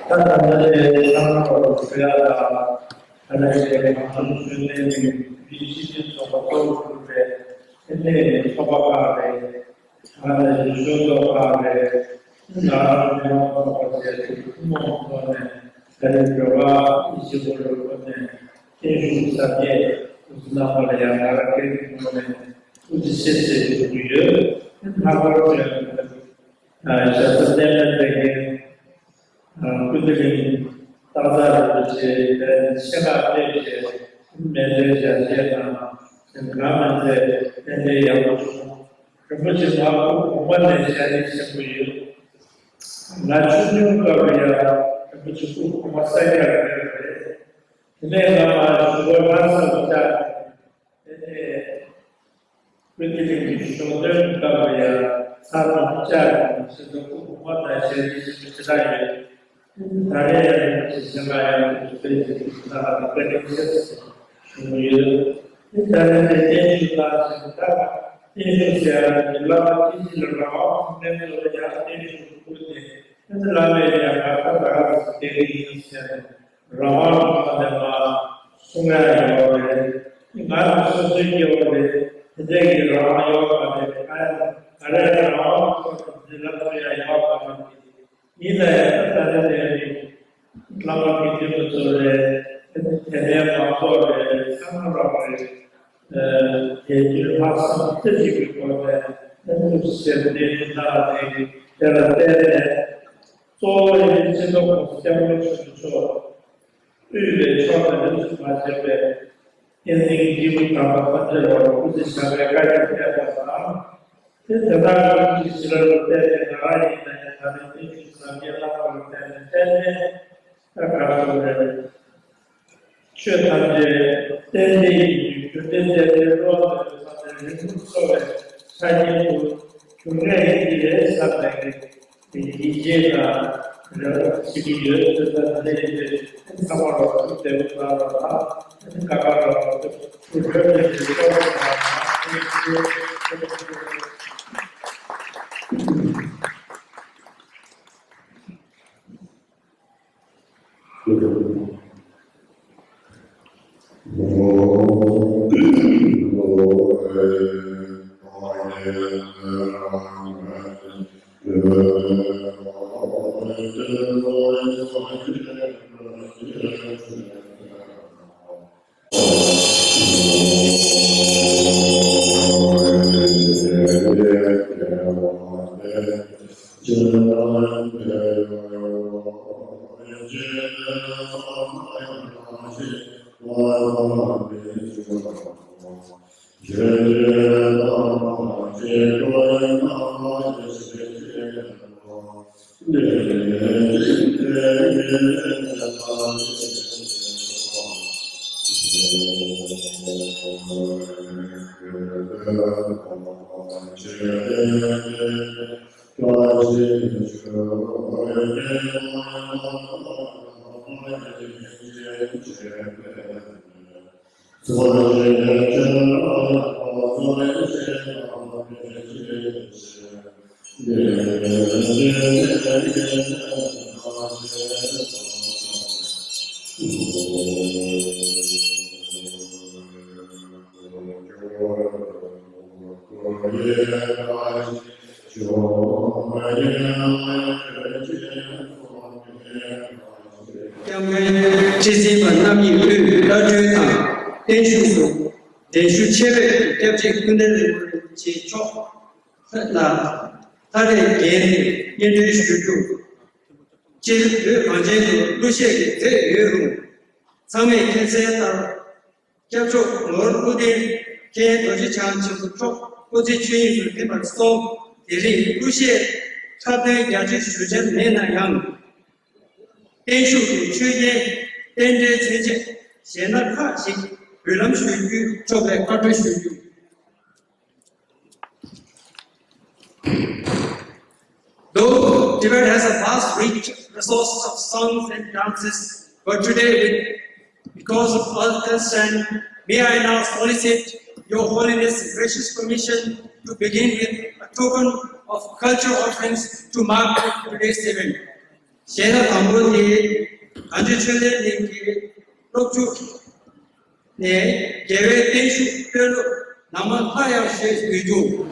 ད་ལྟ་ང་ཚོའི་ཚང་མ་ལ་ཞུ་ཡ་ལ། ད་ལྟ་ཞིག་གི་ང་ཚོ་ཞུ་ནས་མི་ཕྱི་ཕྱི་ཚོགས་པ་གཙོ་བོ་གྲུབ་པའི་ཨེ་ནས་ཚོགས་པ་ཁག་རེད། ང་ལ་ཡུལ་ཤུལ་ཚོགས་ཁག་རེད། ང་རང་མི་མང་ཚོགས་པ་བཅས་ཀྱི་ཐུན་མོང་ཐོག་ནས་ད་རེས་འབྲེལ་བ་ཡིད་ཆེས་པོ་ལ་བཀོད་ནས་བརྟན་བཞུགས་གཟབ་རྒྱས་སྐུ་ཚེ་རྣམ་པ་ལ་ཡང་ང་རང་སྐད་ཀྱི་ངོས་ནས་ཐུགས་རྗེ་ཆེ་ཞེས་ཞུ་གི་ཡོད། ལྷག་པར་དུ་ཡང་ཞབས་ས་གཏན་མེད་མཛད་མཁན། ཨ། ཀུན་བདེ་གླིང་སྟག་འཚེར་རིན་པོ་ཆེ་ལ་ཆེ་བསྔགས་བརྗོད་བྱས་མཎྜལ་ཞལ་བཞེས་གནང་། གང་མིན་ཚེ་རྟེན་འབྲེལ་ཡག་པོ་བྱུང་། རིན་པོ་ཆེ་མ་གོང་མ་ནས་ཞལ་ནས་བཞེས་པོ་ཡོད། ང་ཆུང་ཆུང་སྐབས་ལ་ཡང་རིན་པོ་ཆེ་སྐུ་གོང་མ་གསལ་རྒྱག་རེད་པ་རེད། དེ་ནས་ང་མ་ཞུ་བ་ལྷ་ས་ལ་བཅར་ནས། དེ་ནས་ཀུན་བདེ་གླིང་གི་ཞོ་སྟོན་སྐབས་ལ་ཡང་ཚར་མ་བཅར་ནས་ཞེ་ས་སྐུ་གོང་མ་དང་ཞལ་གྱིས་བཞེས་པ་ཞེ་དྲག་ཡོད། ད་རེས་ཡང་རིན་པོ་ཆེ་ཞལ་ལག་ཡང་དེ་ཚོ་དཔེ་ཅིག་གི་ཞུ་ན་ལ་བཀའ་དྲིན་ཆེ་ཞུ་གི་ཡོད། དེ་ད་རེས་དེ་བརྟན་བཞུགས་གནང་ཞིང་ད་བརྟན་བཞུགས་ཟེར་ཡ་ནི་བླ་མ་སྐྱེས་ཆེན་ལ་རང་དབང་ཐོབ་མཁན་ཚོ་ལ་ཡང་བརྟན་བཞུགས་ཕུལ་ཏེ་དེ་ནི་བླ་མས་ཡང་ང་ད་ད་ག་ཟེ་བསྡད་ཀྱི་ཡིན་ཟེར་ནས། རང་དབང་ལུང་པ་ནས་མར་གསུང་ཡ་ཡོད་རེད། ང་ནི་སོ་སོའི་སྐྱེ་བོ་རེད། དེ་འདྲ་གི་རང་དབང་ཡོད་མ་རེད། ང་ཡང་ང་རའི་རང་དབང་ཐོག་ནས་འཛིན་ལ་ཐུབ་ཡ་ཡོད་མ་རེད། ཡིན་ན་ཡང་ད་ལྟ་དེ་རིང་བླ་མ་དགེ་འདུན་པ་ཚོ་རེད། དེ་ནས་མང་ཚོགས་རེད། ཚང་མ་རོགས་རེད། དེ་དུས་ལྷག་བསམ་རྩེ་གཅིག་གི་སྒོ་ནས་ཐུགས་སེམས་བདེ་ཐུབ་ན་དེ་དེ་ལ་བརྟེན་ནས་གཙོ་བོ་ཡིན་སྤྱི་ནོར་༸གོང་ས་༸སྐྱབས་མགོན་ཆེན་པོ་མཆོག་དབུས་པའི་ཕྱོགས་ནས་རིམ་བཞིན་མ་ཆད་པའི་བསྟན་འཛིན་གྱི་སྐྱེས་བུ་དམ་པ་ཐམས་ཅད་ལ་སྐུ་ཚེ་ཞབས་པད་བསྐལ་བརྒྱར་བརྟན་པ་དང་། དེ་དེ་དག་ཀུན་གྱི་ཞི་ལ་ལུ་བལྟས་ཏེ་ང་རང་ཡིན་ན་ཡང་ད་རེས་དེ་ཆུ་བཟང་རྒྱལ་ལྷག་པར་བལྟས་ནས་བལྟས་ནས་ད་ག་སོང་རེད། ཆོས་ཐམས་ཅད་རྟེན་འབྲེལ་ཡིན་དུས་རྒྱུ་འབྲས་རྟེན་འབྲེལ་བསླུ་བ་མེད་པའི་ས་ནས་རིང་པོར་འཚོ་བའི་ཆ་རྐྱེན་དུ་གྱུར་ངེས་ཡིན་གྱི་རེད་བསམ་པའི་ཡིད་ཆེས་དང་རེ་བ་བྱེད་ཀྱི་ཡོད། དེ་ལྟར་འདི་ཡིན་ཏེ་ཚང་མ་ལ་ཐུགས་བདེ་པོ་གནང་རོགས་གནང་། དགའ་དགའ་རོགས་ཐུགས་ཁྲོས་ཏེ་ཞིག་གཏོང་རོགས་གནང་། སྐྱབས་མགོན་ཁྲི་འཛིན་པ་རྣམ་གཉིས་དབུས་བླ་སྤྲུལ་དང་བརྟན་བཞུགས་སུ་གདན་ཞུ་ཆེད་ཕེབས་ཀྱི་སྐྱབས་རྗེ་ཀུན་ལྡན་རིན་པོ་ཆེ་མཆོག་ལ་མཐའ་རས་བརྒྱན་ནས་སྙན་སྒྲོན་ཞུ་རྒྱུ། སྤྱིར་བོད་གངས་ཅན་དུ་གླུ་གཞས་ཀྱི་མཛོད་ཡོད་རུང་། ཚང་མས་མཁྱེན་གསལ་ལྟར། སྐྱབས་མཆོག་ནོར་སྐུ་ལྡིང་མཁན་རྡོ་རྗེ་འཆང་ཆེན་པོ་མཆོག་སྐུ་ཚེ་ཆོས་དབྱིངས་སུ་ཕེབས་པར་སོང་། དེ་རིང་གླུ་གཞས་འཁྲབ་སྟོན་རྒྱ་ཆེར་ཞུ་འཆར་མེད་ན་ཡང་། བརྟན་བཞུགས་ཀྱི་ཆོས་རྒྱལ་རྟེན་འབྲེལ་མཚོན་ཆེད་གཞས་སྣ་ཁག་ཅིག་འབུལ་ལམ་ཞུ་རྒྱུ་ཆོག་པའི་བཀའ་འཁྲོལ་ཞུ་རྒྱུ། Though Tibet has a vast rich resources of songs and dances, but today, with, because of all constraint, may I now solicit Your Holiness' gracious permission to begin with a token of culture offerings to mark today's event. གཞས་སྣ་དང་པོ་དེ་གངས་ལྗོངས་ཆོས་ལྡན་གླིང་གི་སློབ་ཕྲུག་ནས་རྒྱལ་བའི་བརྟན་བཞུགས་དཔོན་སློབ་ནང་མ་ལྷ་ཡང་ཞེས་འབོད་རྒྱུ།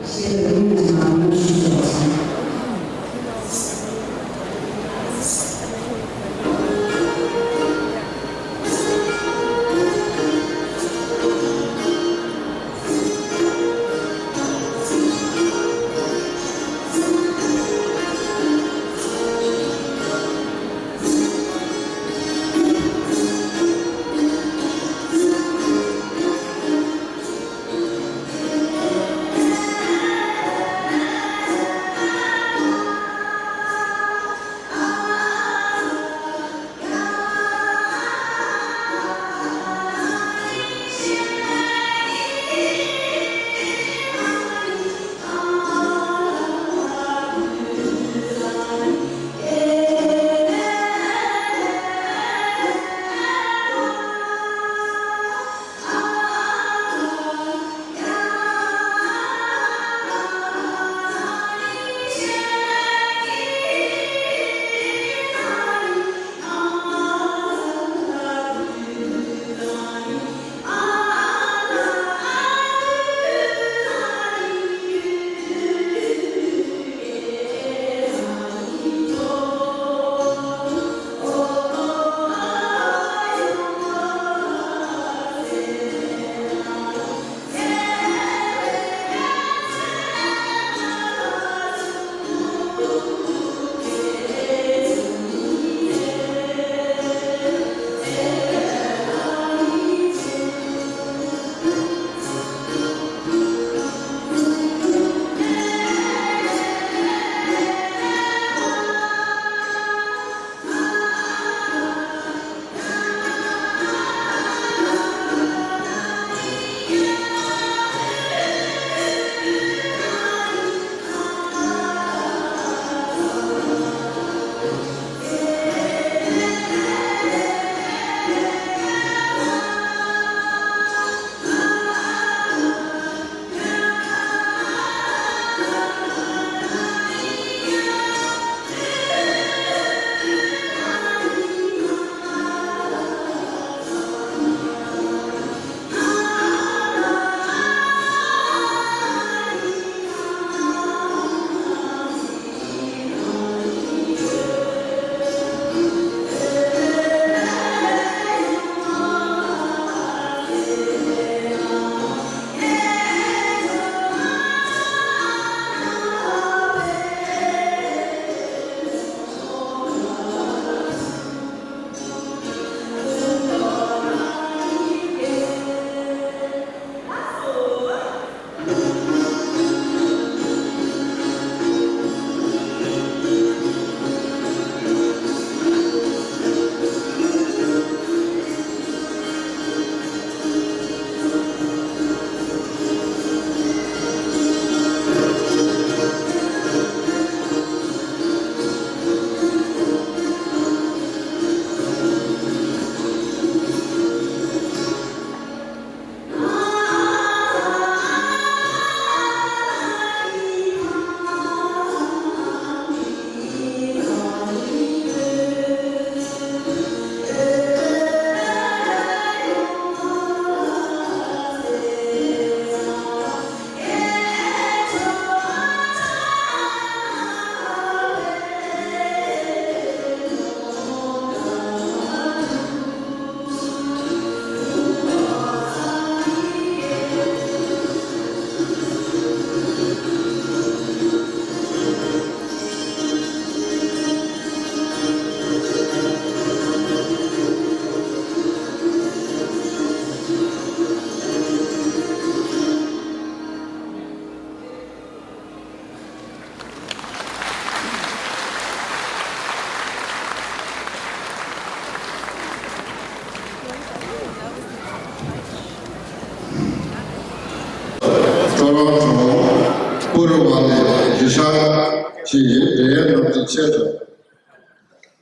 ཅེས་འབྲེལ་ཡོད་རྣམས་ཀྱི་ཆེད་དུ།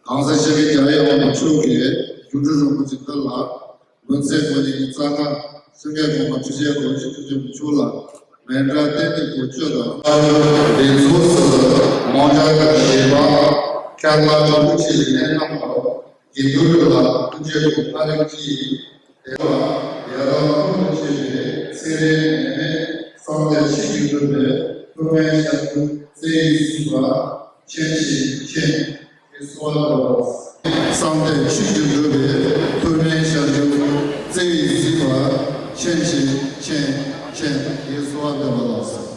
གང་ཟག་ཆེ་བའི་རྒྱལ་བའི་དབང་པོ་མཆོག་གིས་སྒྱུ་འཕྲུལ་རིན་པོ་ཆེ་འདི་ལ་མུན་སེལ་གོ་ནི་གི་རྩ་སྔགས་སེང་གེ་གོང་མ་ཁྲི་ཆེན་རྡོ་རྗེ་ཐུགས་རྗེ་མཆོག་ལ་མཎྜལ་རྟེན་འབྲེལ་གོ་ཆོད་དང་། ལྷ་ཡུལ་གདན་ཚོགས་སུ་མང་ཇ་གི་བཞེས་པ་ཁ་ལ་གྲོགས་པོ་ཆེ་ལས་རྣམ་པར་དགེ་འདུན་ལ་ཀུན་སྤྱོད་ཀྱི་ཕ་རིགས་ཀྱིས། དེ་ལ་ཡ་རབས་ཀུན་ཏུ་མཆེད་པའི་ཚེ་རིང་ནད་མེད་བསམ་དོན་ཆིག་ཏུ་འགྲུབ་པའི་ཐུགས་སྨོན་ཞབས་ཀྱུ་བརྩེ་ཡིས་གཟིགས་པ་མཁྱེན་ཅིང་མཁྱེན། ཡེ་སུ་བ་ལ་བསམ་དོན་ཆིག་ཏུ་འགྲུབ་པའི་ཐུགས་སྨོན་ཞབས་ཀྱུ་བརྩེ་ཡིས་གཟིགས་པ་མཁྱེན་ཅིང་མཁྱེན་མཁྱེན། ཡེ་སུ་བ་ལ་བསམ།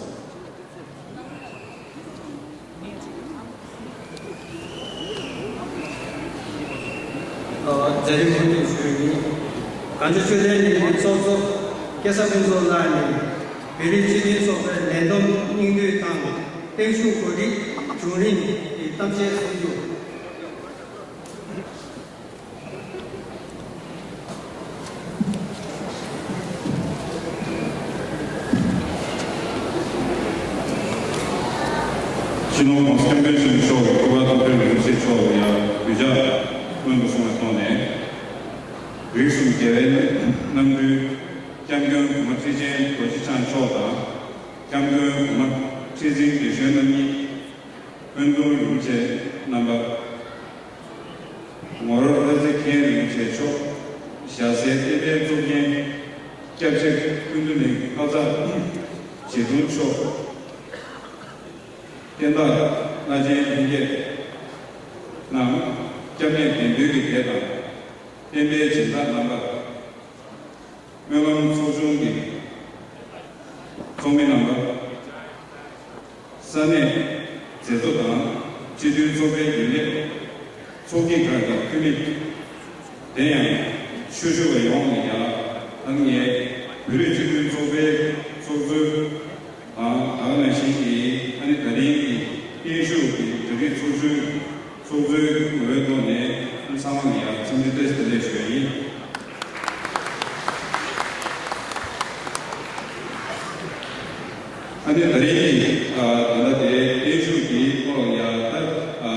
མཛད་རིམ་སྐུ་མདུན་ཞུས་ཡིན། གངས་ལྗོངས་ཆོས་ལྡན་གླིང་གི་ཚོགས་གཙོ་སྐལ་བཟང་ཕུན་ཚོགས་ལགས་ནས་བོད་རིགས་སྤྱི་མཐུན་ཚོགས་པའི་ལས་བསྡོམས་སྙིང་བསྡུས་དང་བརྟན་བཞུགས་གོ་སྒྲིག་བྱུང་རིམ་གྱི་གཏམ་བཤད་གསུང་རྒྱུ། སྤྱི་ནོར་༸གོང་ས་༸སྐྱབས་མགོན་ཆེན་པོ་མཆོག་གི་སྐུ་པར་དོན་གྲུབ་རིན་པོ་ཆེ་མཆོག་ལ་ཡང་གུས་ཕྱག་སྔོན་དུ་སོང་བའི་ཐོག་ནས། རིགས་གསུམ་རྒྱལ་བའི་རྣམ་སྤྲུལ་༸སྐྱབས་མགོན་གོང་མ་ཁྲི་ཆེན་རྡོ་རྗེ་འཆང་མཆོག་དང་། ༸སྐྱབས་མགོན་གོང་མ་ཁྲི་འཛིན་དགེ་བཤེས་རྣམ་གཉིས། སྤུན་ཟླ་རིན་པོ་ཆེ་རྣམ་པ། ངོར་ལྷ་རྩེ་མཁན་རིན་པོ་ཆེ་མཆོག་ཞྭ་སེར་བསྟན་པའི་གཙུག་རྒྱན་སྐྱབས་རྗེ་ཀུན་འདུས་གླིང་ཕག་ཚ་རྗེ་དྲུང་མཆོག་བསྟན་བདག་བླ་ཆེན་ལྷན་རྒྱས་རྣམས། སྐྱབས་གནས་དད་འདུན་གྱི་སྡེ་དང་། བསྟན་པའི་སྦྱིན་བདག་རྣམ་པ། སྨོན་ལམ་ཚོགས་ཆུང་གི་ཚོགས་མི་རྣམ་པ། ས་གནས་མཛད་གཙོ་དང་སྤྱི་འཐུས་ཚོགས་པའི་རྒྱུན་ལས་ཚོགས་སྐྱིད་ཁག་གི་འཐུས་མི། དེ་ཡང་ཆོས་ཞུ་བ་ཡོངས་ལ་ཡང་ཨ་ནི་ངས་བོད་རིགས་སྤྱི་མཐུན་ཚོགས་པའི་ཚོགས་གཙོ་དང་། ད་ག་ནང་བཞིན་གྱི་ཨ་ནི་ད་རིང་གི་བརྟན་བཞུགས་ཀྱི་གྲ་སྒྲིག་ཚོགས་ཆུང་ཚོགས་གཙོའི་ངོ་བོའི་ཐོག་ནས་ཨ་ནི་ཚང་མ་ལ་ཡང་འཚམས་འདྲི་བཀྲ་ཤིས་བདེ་ལེགས་ཞུ་ཡ་ཡིན། ཨ་ནི་ད་རེས་ཀྱི་ཨ་ད་ལྟ་དེ་བརྟན་བཞུགས་ཀྱི་ཐོག་ལ་ཡ་ད་ཨ་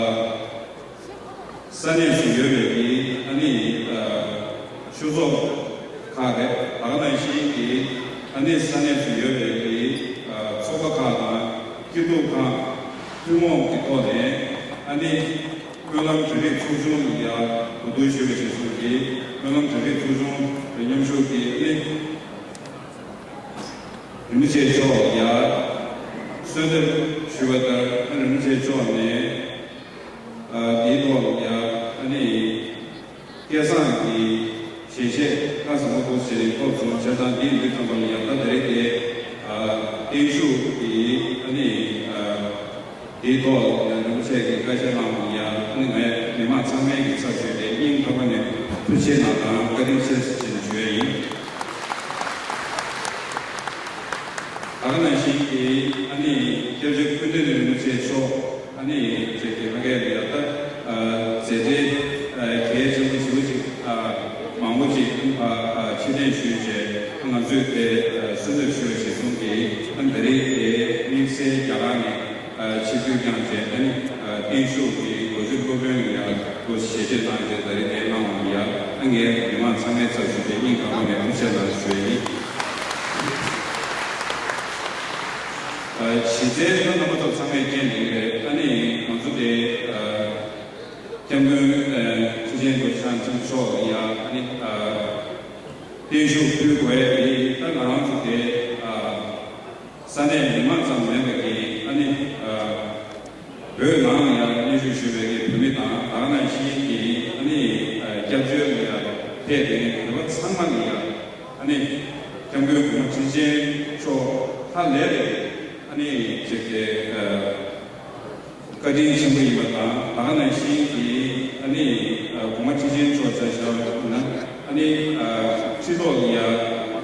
ས་གནས་སུ་ཡོད་པའི་གི་ཨ་ནི་ཨ་ཆོས་ཚོགས་ཁག་རེད། ད་ག་ནང་བཞིན་གྱི་ཨ་ནི་ས་གནས་སུ་ཡོད་པའི་གི་ཨ་ཚོགས་པ་ཁག་དང་སྐྱིད་སྡུག་ཁག་ཐུན་མོང་གི་ཐོག་ནས་ཨ་ནི་སྨོན་ལམ་གྲ་སྒྲིག་ཚོགས་ཆུང་ལ་ཡ་གོ་བསྡུར་ཞུས་པ་ཞིག་གསུངས་ཀྱི། སྨོན་ལམ་གྲ་སྒྲིག་ཚོགས་ཆུང་དང་མཉམ་ཞུགས་ཀྱིས་ཨ་ནི། རིན་པོ་ཆེ་མཆོག་ཡ་གསོལ་འདེབས་ཞུས་པ་ལྟར་རིན་པོ་ཆེ་མཆོག་ནས་ཨ་དེའི་ཐོག་ལ་ཡ་ཨ་ནི་སྐལ་བཟང་གི་ཞལ་བཞེས་ཁ་བཟང་པོ་ཞིག་ཐོབ་སོང་། བྱས་ཙང་འདིའི་དུས་ཙམ་པ་ལ་ཡ་ད་དེ་རིང་དེ་ཨ་བརྟན་བཞུགས་ཀྱི་ཨ་ནི་ཨ། དེའི་ཐོག་ལ་རིན་པོ་ཆེ་གིས་བཀའ་ཤག་གནང་བ་ཡ་ཨ་ནི་ངས་མི་མང་ཚང་མའི་གི་ཚབ་ཞུས་ཏེ་སྙིང་ཐག་པ་ནས་ཐུགས་རྗེ་གནང་དང་བཀའ་དྲིན་ཆེ་ཞེས་ཞུ་ཡ་ཡིན། ད་ག་ནང་བཞིན་གྱི་ཨ་ནི་སྐྱབས་རྗེ་ཀུན་ལྡན་རིན་པོ་ཆེ་མཆོག་ཨ་ནི་ཅིག་གི་ཕ་གིར་ཡ་ད་མཛད་བྲེལ་གལ་ཆེན་པོ་ཞེ་པོ་ཅིག་མང་པོ་ཅིག་ཕར་ཕྱིར་འཐེན་ཞུས་བྱས་ང་ཚོས་དེ་གསོལ་འདེབས་ཞུས་པ་ཞིག་གསུངས་ཏེ་ཨ་ནི་ད་རེས་དེ་དམིགས་བསལ་རྒྱ་གར་ནས། ཆིབས་བསྒྱུར་བསྐྱངས་རྗེས་ཨ་ནི་བརྟན་བཞུགས་ཀྱི་ལོ་རྒྱུས་སློབ་དཔོན་ཡང་སྐུ་ཞལ་བཞེས་གནང་རྗེས་ད་རེས་དེ་གནང་བ་ཡ་ཨ་ངས་མི་མང་ཚང་མའི་ཚབ་ཞུས་ཏེ་སྙིང་ཐག་པ་ནས་ཐུགས་རྗེ་གནང་ཞུ་ཡ་ཡིན། གཞི་རྩའི་ད་རྣམ་པ་ཚོ་ཚང་མས་མཁྱེན་ནི་རེད། ཨ་ནི་ང་ཚོ་དེ་སྐྱབས་མགོན་ཁྲི་ཆེན་རྡོ་རྗེ་འཆང་ཆེན་པོ་མཆོག་ལ་ཡ་ཨ་ནི་བརྟན་བཞུགས་ཕུལ་དགོས་ཡ་དེ་ད་ང་རང་ཚོ་དེ། ས་གནས་མི་མང་ཙམ་མིན་པ་གི་ཨ་ནི་བོད་ནང་ལ་ཡང་གནས་བཞུགས་ཞུ་བའི་གི་བོད་མི་དང་ད་ག་ནང་བཞིན་གྱི་ཨ་ནི་སྐྱབས་བཅོལ་ལ་ཡང་ཕེབས་པའི་བོད་པ་ཚང་མ་ལ་ཡང་ཨ་ནི་སྐྱབས་མགོན་གོང་མ་ཁྲི་ཆེན་མཆོག་ཧ་ལས་པའི་ཨ་ནི་ཅིག་གི་བཀའ་དྲིན་ཆེན་པོ་ཡིན་པ་དང་ད་ག་ནང་བཞིན་གྱི་ཨ་ནི་གོང་མ་ཁྲི་ཆེན་མཆོག་ཆ་བཞག་པ་ན་ཨ་ནི་ཁྲི་ཐོག་ལ་ཡ་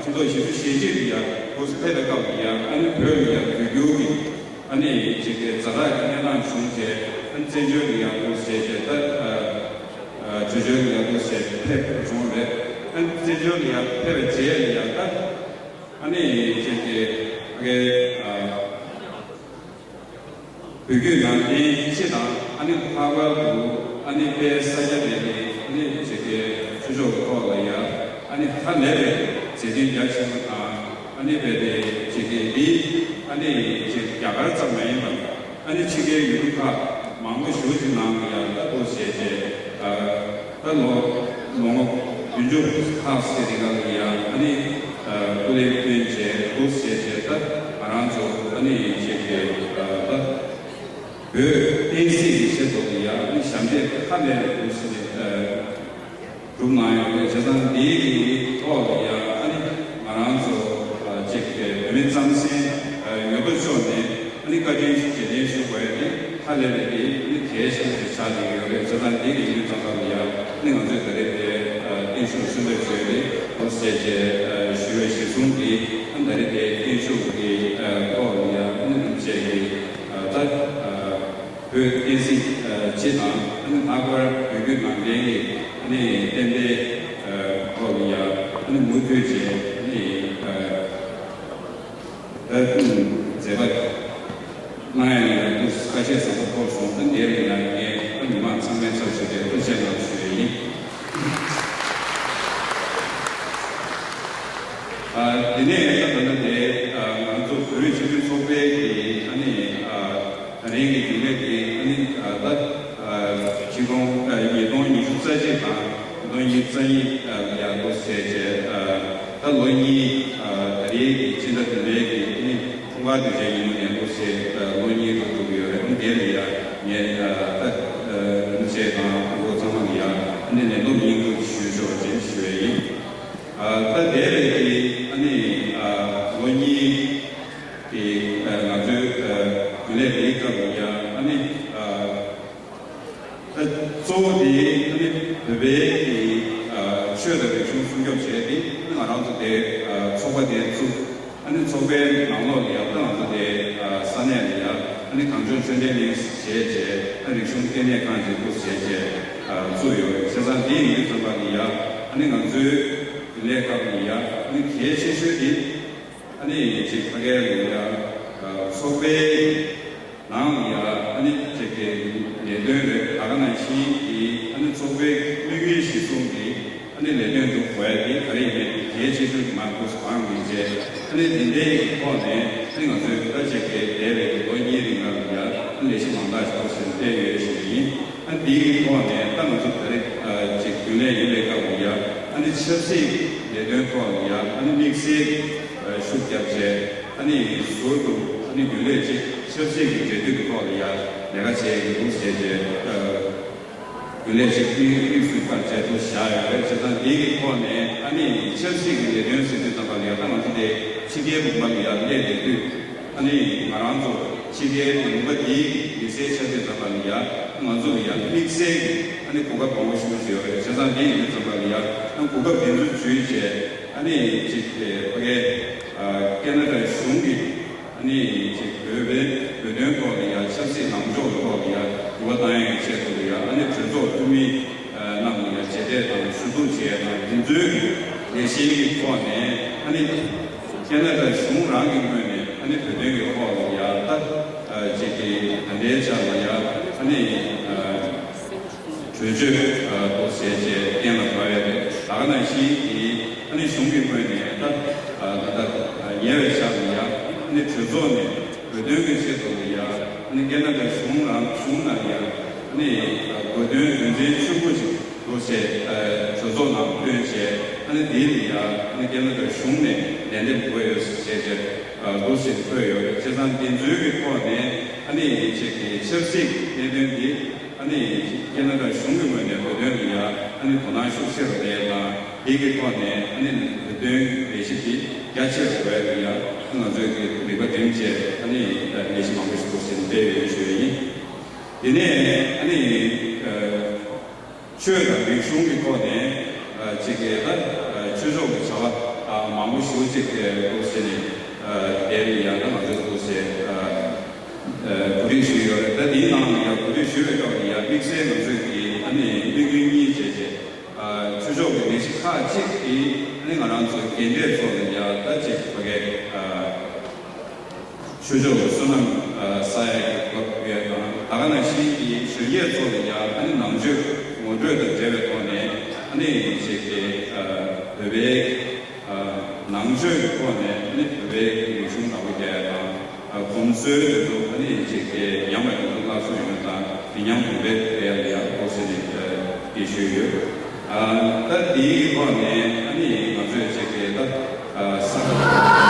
ཁྲི་ཐོག་ཞབས་ཞུ་ཞལ་ཕྱེ་ལ་ཡ་སྐུ་ཚེ་ཕེབས་པའི་སྐབས་ལ་ཡ་ཨ་ནི་བོད་ལ་ཡ་བོད་བསྒྱུར་གྱི་ཨ་ནི་ཅིག་གི་ཛ་དྲག་གི་གནས་སྟངས་བྱུང་རྗེས་ཨ་ནི་བཙན་བྱོལ་ལ་ཡ་སྐུ་ཚེ་བྱས་ད་བཙན་བྱོལ་ལ་ཡ་སྐུ་ཚེ་ཕེབས་བྱུང་རེད། ཨ་ནི་བཙན་བྱོལ་ལ་ཡ་ཕེབས་པའི་རྗེས་ལ་ཡ་ད་ཨ་ནི་ཅིག་གི་ཨ་གའི། བོད་བརྒྱུད་ནང་བསྟན་སྤྱི་དང་ཨ་ནི་ལྷག་པར་དུ་ཨ་ནི་དཔལ་ས་སྐྱ་པའི་ཨ་ནི་ཇི་གའི་ཆོས་ཕྱོགས་ཀྱི་ཐོག་ལ་ཡ་ཨ་ནི་ཧ་ལས་པའི་མཛད་འཕྲིན་རྒྱ་ཆེན་པོ་དང་ཨ་ནི་དཔེ་དེ་ཇི་གའི་འདི་ཨ་ནི་ཇི་རྒྱ་གར་ཙམ་མ་ཡིན་པར་ཨ་ནི་ཕྱི་རྒྱལ་ཡུལ་གྲུ་ཁག་མང་པོ་ཞེ་པོ་ཅིག་ནང་ལ་ཡ་ལྟ་བུ་བྱས་རྗེས་ད་ལོ་ལོ་ངོ་བདུན་ཅུ་ལྷག་ཙམ་གྱི་རིང་ལ་ཡ་ཨ་ནི་སྐུ་ལས་བསྐྱོན་རྗེས་འདུག་བྱས་རྗེས་ད་ང་རང་ཚོ་ཨ་ནི་ཅིག་གི་ད་བོད་བསྟན་སྲིད་ཀྱི་ཆེད་དུ་ཡ་ཨ་ནི་ཞབས་འདེགས་ཧ་ལས་པའི་འདུག་བྱས་ནས་སྒྲུབ་གནང་ཡོད་པའི་བྱས་ཙང་འདིའི་གི་ཐོག་ལ་ཡ་ཨ་ནི་ང་རང་ཚོ་ཅིག་གི་བོད་མི་རྩམ་ཟན་ཡོད་དོ་ཅོག་ནས། ཨ་ནི་བཀའ་དྲིན་རྗེས་དྲན་ཞུ་དགོས་ཡ་དེ་ཧ་ལས་པའི་དེ་ཨ་ནི་གལ་ཆེན་པོ་ཞིག་ཆགས་བསྡད་ཡོད་རེད། བྱས་ཙང་དེ་གི་ཡུལ་ཙམ་པ་ལ་ཡ་ཨ་ནི་ང་ཚོས་ད་རེས་དེ་བརྟན་བཞུགས་གསོལ་འདེབས་ཞུ་ཡ་དེ་ལོ་གསལ་བྱས་ཞུ་བའི་གཞི་བཟུང་གི་ཨ་ནི་ད་རེས་དེ་བརྟན་བཞུགས་ཀྱི་ཐོག་ལ་ཡ་ཨ་ནི་ལུང་བཅས་ཀྱི་ད་བོད་བསྟན་སྲིད་སྤྱི་དང་ཨ་ནི་ལྷག་པར་བོད་བརྒྱུད་ནང་བསྟན་གྱི་ཨ་ནི་བསྟན་པའི་ཐོག་ལ་ཡ་ཨ་ནི་མུ་མཐུད་བྱས་ཨ་ནི། ཨ་ཀུན་མཛད་པ་གནང་ཡ་ཡིན་ན་ཐུགས་ཁ་ཤས་བཟང་པོ་ཐོབ་སོང་། ཨ་འདིར་ཡིན་ན་ངས་ཨ་མི་མང་ཚང་མའི་ཚབ་ཞུས་ཏེ་ཐུགས་རྗེ་གནང་ཞུ་ཡ་ཡིན། ཨ་དེ་ནས་ད་ལྟ་དེ་ཨ་ང་ཚོ་བོད་རིགས་སྤྱི་མཐུན་ཚོགས་པའི་གི་ཨ་ནི་ཨ་ད་རིང་གི་རྒྱུན་ལས་དེ་ཨ་ནི་ཨ་ད་ཨ་ཆིག་སྟོང་ཨ་ཉིས་སྟོང་ཉི་ཤུ་རྩ་གཅིག་དང་ཉིས་སྟོང་ཉི་ཤུ་རྩ་གཉིས་ཨ་ལ་ཡ་འདུག་བྱས་རྗེས་ཨ་ད་ལོ་གཉིས་ཨ་ད་རེས་ཀྱི་སྤྱི་ཟླ་བདུན་པའི་གི་ཨ་ནི་འཁྲུངས་སྐར་དུས་ཆེན་ཉིན་མོ་ནས་འདུག་བྱས་ཨ་ལོ་གཉིས་འགྲོ་འགྲོ་གི་ཡོད་རེད། ཨ་ནི་དེ་ལ་ཡ་ངས་ཨ་ད་ཨ་ལུང་བཅས་དང་ཨ་ཁུ་ཚང་མ་ལ་ཡ་ཨ་ནི་ལན་འདེབས་སྙིང་སྡུག་ཞུ་ཆོག་ཅེས་ཞུ་ཡ་ཡིན། ཨ་ད་དེ་རེད་དེ་ཨ་ནི་ཨ་ལོ་གཉིས། དེ་ང་ཚོའི་རྒྱུན་ལས་དེའི་སྐབས་ལ་ཡང་ཨ་ནི་གཙོ་བོ་དེ་ཨ་ནི་བོད་པའི་གི་ཆོས་དང་རིག་གཞུང་སྲུང་སྐྱོབ་བྱས་ཏེ་ང་རང་ཚོ་དེ་ཚོགས་པ་དེ་བཙུགས། ཨ་ནི་ཚོགས་པའི་ནང་ལོགས་ལ་ཡང་ད་ང་ཚོ་དེ་ས་གནས་ལ་ཡང་ཨ་ནི་གངས་ལྗོངས་ཆོས་ལྡན་གླིང་ཞེས་བྱས་ཨ་རིག་གཞུང་ལྟེ་གནས་ཁང་ཅིག་བཙུགས་བྱས་བྱས་བཙུགས་ཡོད་རེད། བྱས་ཙང་དེ་ཡིན་དུས་ཙམ་པ་ལ་ཡང་ཨ་ནི་ང་ཚོའི་རྒྱུན་ལས་སྐབས་ལ་ཡང་ཨ་ནི་གལ་ཆེ་ཤོས་དེ། ཨ་ནི་ཅིག་ཕ་གིའི་ལུགས་ཡ་ཚོགས་པའི་ནང་ཡ་ཨ་ནི་ཅིག་གི་ལས་དོན་རེད། ད་ག་ནང་བཞིན་གྱི་ཨ་ནི་ཚོགས་པའི་དམིགས་ཡུལ་གཞིར་བཟུང་གི་ཨ་ནི་ལས་དོན་སྒྲུབ་དགོས་ཡ་དེ་ག་རེ་ཡིན་མིན་གལ་ཆེ་ཤོས་ཀྱི་མ་གཏོགས་གང་མིན་བྱས། ཨ་ནི་དེ་འདྲའི་ཐོག་ནས་ཨ་ནི་ང་ཚོས་ད་ཅིག་གི་འདས་པའི་ལོ་གཉིས་རིང་ལ་ཡ་ཨ་ནི་ལས་གཞི་མང་དག་ཞིག་ཞིག་སྤེལ་ཡོད་ཞིག་ཡིན། ཨ་ནི་དེའི་ཐོག་ནས་ད་ང་ཚོ་ད་རེས་ཅིག་རྒྱུན་ལས་ཡིན་པའི་སྐབས་ལ་ཡ་ཨ་ནི་ཆབ་སྲིད་ལས་དོན་ཐོག་ལ་ཡ་ཨ་ནི་དམིགས་བསལ་ཤུགས་བརྒྱབ་བྱས། ཨ་ནི་ཟུར་དུ་ཨ་ནི་རྒྱུན་ལས་ཅིག་ཆབ་སྲིད་ཀྱི་འབྲེལ་མཐུད་ཀྱི་ཐོག་ལ་ཡང་ལས་ཀ་བྱས་ཡོད་འདུག་ཟེར་ཏེ། རྒྱུན་ལས་ཅིག་དམིགས་དམིགས་སུ་བཀར་བྱས་འདུག་བཞག་ཡོད་རེད། བྱས་ཙང་འདི་གི་ཐོག་ནས་ཨ་ནི་ཆབ་སྲིད་ཀྱི་ལས་དོན་ཟེར་དུས་ཙམ་པ་ལ་ཡང་ད་ང་ཚོ་དེ་ཕྱི་རྒྱལ་ལུང་པ་ལ་ཡང་སླེབས་བསྡད་དུས་ཨ་ནི་ང་རང་ཚོ་ཕྱི་རྒྱལ་ལུང་པ་འདིའི་མི་སེར་ཆགས་དུས་ཙམ་པ་ལ་ཡང་ང་ཚོ་ལ་ཡང་དམིགས་བསལ་གྱི་ཨ་ནི་གོ་སྐབས་མང་པོ་ཞིག་ཡོད་རེད། བྱས་ཙང་འདི་ཡིན་དུས་ཙམ་པ་ལ་ཡང་གོ་སྐབས་འདི་ཚོ་བརྒྱུད་བྱས། ཨ་ནི་ཅིག་ཕ་གིའི་ཨ་ཁེ་ན་ཌ་གཞུང་གིས་ཨ་ནི་ཅིག་བོད་པའི་བོད་དོན་ཐོག་ལ་ཡང་ཆབ་སྲིད་ལངས་ཕྱོགས་ཐོག་ལ་ཡང་འགྱུར་བ་གཏོང་ཡག་གི་ཆེད་དུ་ལ་ཡང་ཨ་ནི་གྲོས་ཚོགས་འཐུས་མི་རྣམས་ལ་ཡང་མཇལ་འཕྲད་དང་ཞུ་གཏུག་བྱས་དང་དེ་ཚོའི་གི་ལས་གཞིའི་གི་ཐོག་ནས་ཨ་ནི་ཁེ་ན་ཌ་གཞུང་རང་གི་ངོས་ནས་ཨ་ནི་བོད་དོན་གི་ཐོག་ལ་ཡང་ད་ཅིག་གི་ད་ལྟའི་ཆ་ལ་ཡང་ཨ་ནི། གྲོས་ཆོད་ཐོག་ཟེར་བྱས་གཏན་ལ་ཕབ་ཡ་རེད། ད་ག་ནང་བཞིན་གྱི་ཨ་ནི་གཞུང་གི་ངོས་ནས་ད་ད་ལྟ་ཉེ་བའི་ཆར་ལ་ཡ་ཨ་ནི་གྲོས་ཚོགས་ནས་བོད་དོན་གྱི་ཆེད་དུ་ལ་ཡ་ཨ་ནི་ཁེ་ན་ཌ་གཞུང་རང་གཞུང་ནང་ལ་ཡ་ཨ་ནི་དགོས་དོན་དོན་ཚན་བཅུ་དགུ་ཅིག་ཐོག་ཟེར་གྲོས་ཚོགས་ནང་བཏོན་བྱས་ཨ་ནི་དེ་ལ་ཡ་ཨ་ནི་ཁེ་ན་ཌ་གཞུང་ནས་ལན་འདེབས་དགོས་ཡོད་ཟེར་བྱས་ཐོག་ཟེར་འཁོད་ཡོད་རེད། བྱས་ཙང་དེ་ཚོའི་གི་ཐོག་ནས་ཨ་ནི་ཅིག་གི་ཆབ་སྲིད་གནད་དོན་འདི། ཨ་ནི་ཁེ་ན་ཌ་གཞུང་གི་ངོས་ནས་བོད་དོན་ལ་ཡ་ཨ་ནི་དོ་སྣང་ཤུགས་ཆེ་རུ་གནང་ཡ་དང་དེ་གི་ཐོག་ནས་ཨ་ནི་བོད་དོན་ལས་གཞི་དེ་རྒྱ་ཆེ་རུ་འགྲོ་ཡ་ལ་ཡ་ང་ཚོས་ཀྱི་རིག་པ་སྒྲིམ་བྱས་ཨ་ནི་ལས་གཞི་མང་པོ་ཞིག་འདུག་ཟེར་ནས་སྤེལ་ཡོད་ཞུ་ཡ་ཡིན། དེ་ནས་ཨ་ནི་ཆོས་དང་རིག་གཞུང་གི་ཐོག་ནས་ཅིག་གི་ད་ཆོས་ཕྱོགས་ཀྱི་བྱ་བ་མང་པོ་ཞིག་ཅིག་འདུག་ཟེར་ནས་དེ་ལ་ཡ་ད་ང་ཚོས་འདུག་ཟེར། གོ་སྒྲིག་ཞུས་ཡོད་རེད། ད་དེའི་ནང་ལ་ཡང་གོ་སྒྲིག་ཞུས་པའི་སྐབས་ལ་ཡང་དམིགས་བསལ་ང་ཚོས་ཀྱི་ཨ་ནི་དམིགས་ཡུལ་གཉིས་བྱས་རྗེས་ཆོས་ཕྱོགས་ཀྱི་ལས་གཞི་ཁག་ཅིག་གིས་ཨ་ནི་ང་རང་ཚོའི་རྒན་གྲས་ཚོ་ལ་ཡང་ད་ཅིག་ཕ་གིའི་ ཆོས་ཕྱོགས་ཀྱི་བསོད་ནམས་ཨ་བསགས་ཡག་གི་གོ་སྐབས་ཡོད་དང་། ད་ག་ནང་བཞིན་གྱི་གཞོན་སྐྱེས་ཚོ་ལ་ཡང་ཨ་ནི་ནང་ཆོས་ངོ་སྤྲོད་དང་འབྲེལ་བའི་ཐོག་ནས་ཨ་ནི་ཅིག་གི་ཨ་བོད་པའི་ཨ་ནང་ཆོས་ཀྱི་ཐོག་ནས་ཨ་ནི་བོད་པའི་རིག་གཞུང་བདག་པོ་རྒྱག་ཡག་དང་། ཨ་གོམས་སྲོལ་དེ་ཚོ་ཨ་ནི་ཅིག་གི་ཉམས་པ་དེ་ཚོ་སླར་གསོ་ཡོང་ཡག་དང་། མི་ཉམས་གོང་འཕེལ་སྤེལ་ཡག་ལ་ཡང་ཕོགས་ཟེར་ནས་ཨ་སྐད་ཞུས་ཡོད། ཨ་ད་དེའི་ཐོག་ནས་ཨ་ནི་ང་ཚོས་ཅིག་གི་ད་ཨ་ས།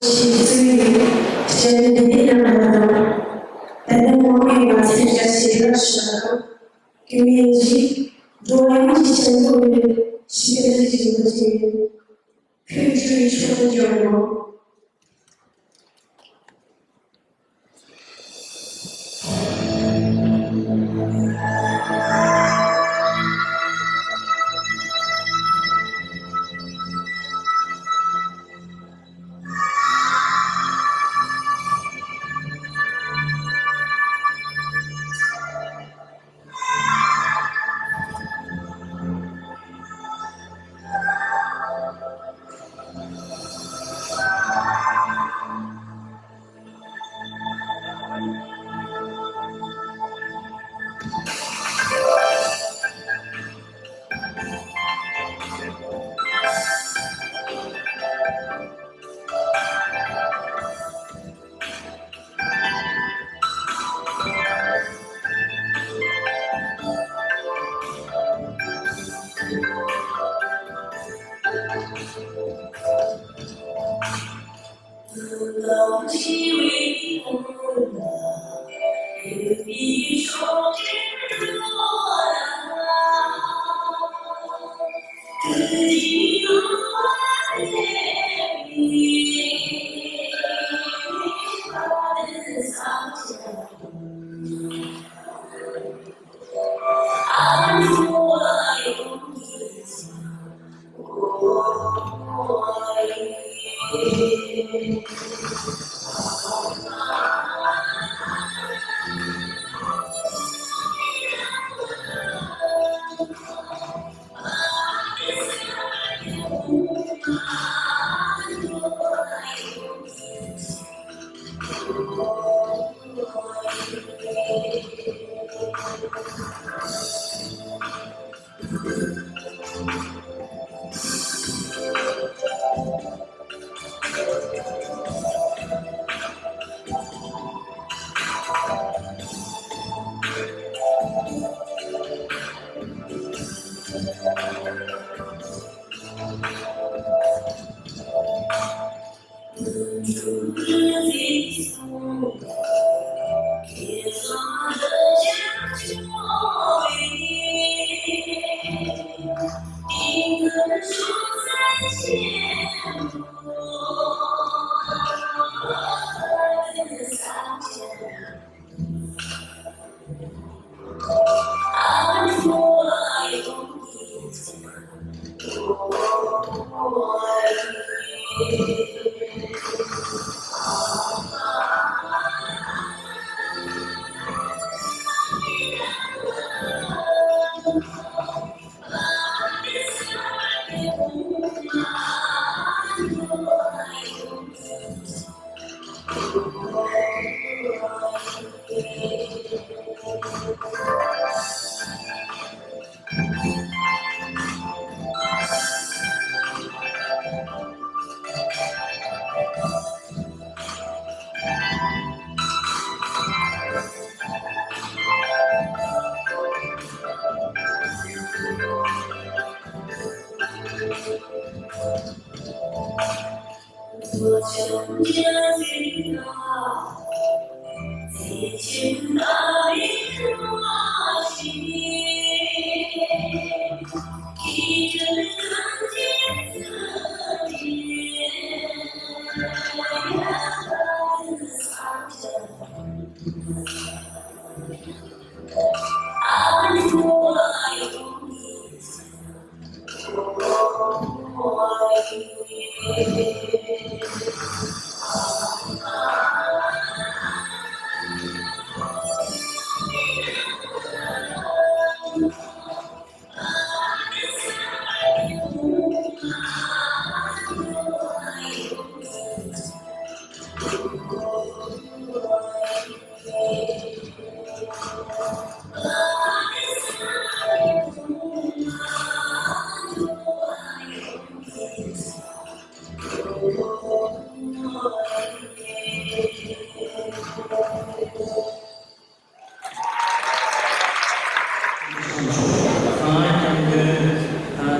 ཞེས་གསོལ་ནས་སྤྱན་འདྲེན་གནང་བ་དང་། ད་ལྟ་མ་འོངས་པའི་མ་ཚད་བཀྲ་ཤིས་རབ་ཞུ་བ་དང་། དེ་ནས་རྗེས་འགྲོ་བ་ཡོངས་ཀྱི་སྤྱན་སྔོན་ནས་ཞི་བའི་རིགས་ཀྱི་ལོ་རྒྱུས་ཡིན། ཕན་ཚུན་ཕྱོགས་འཇོག་ངོ་།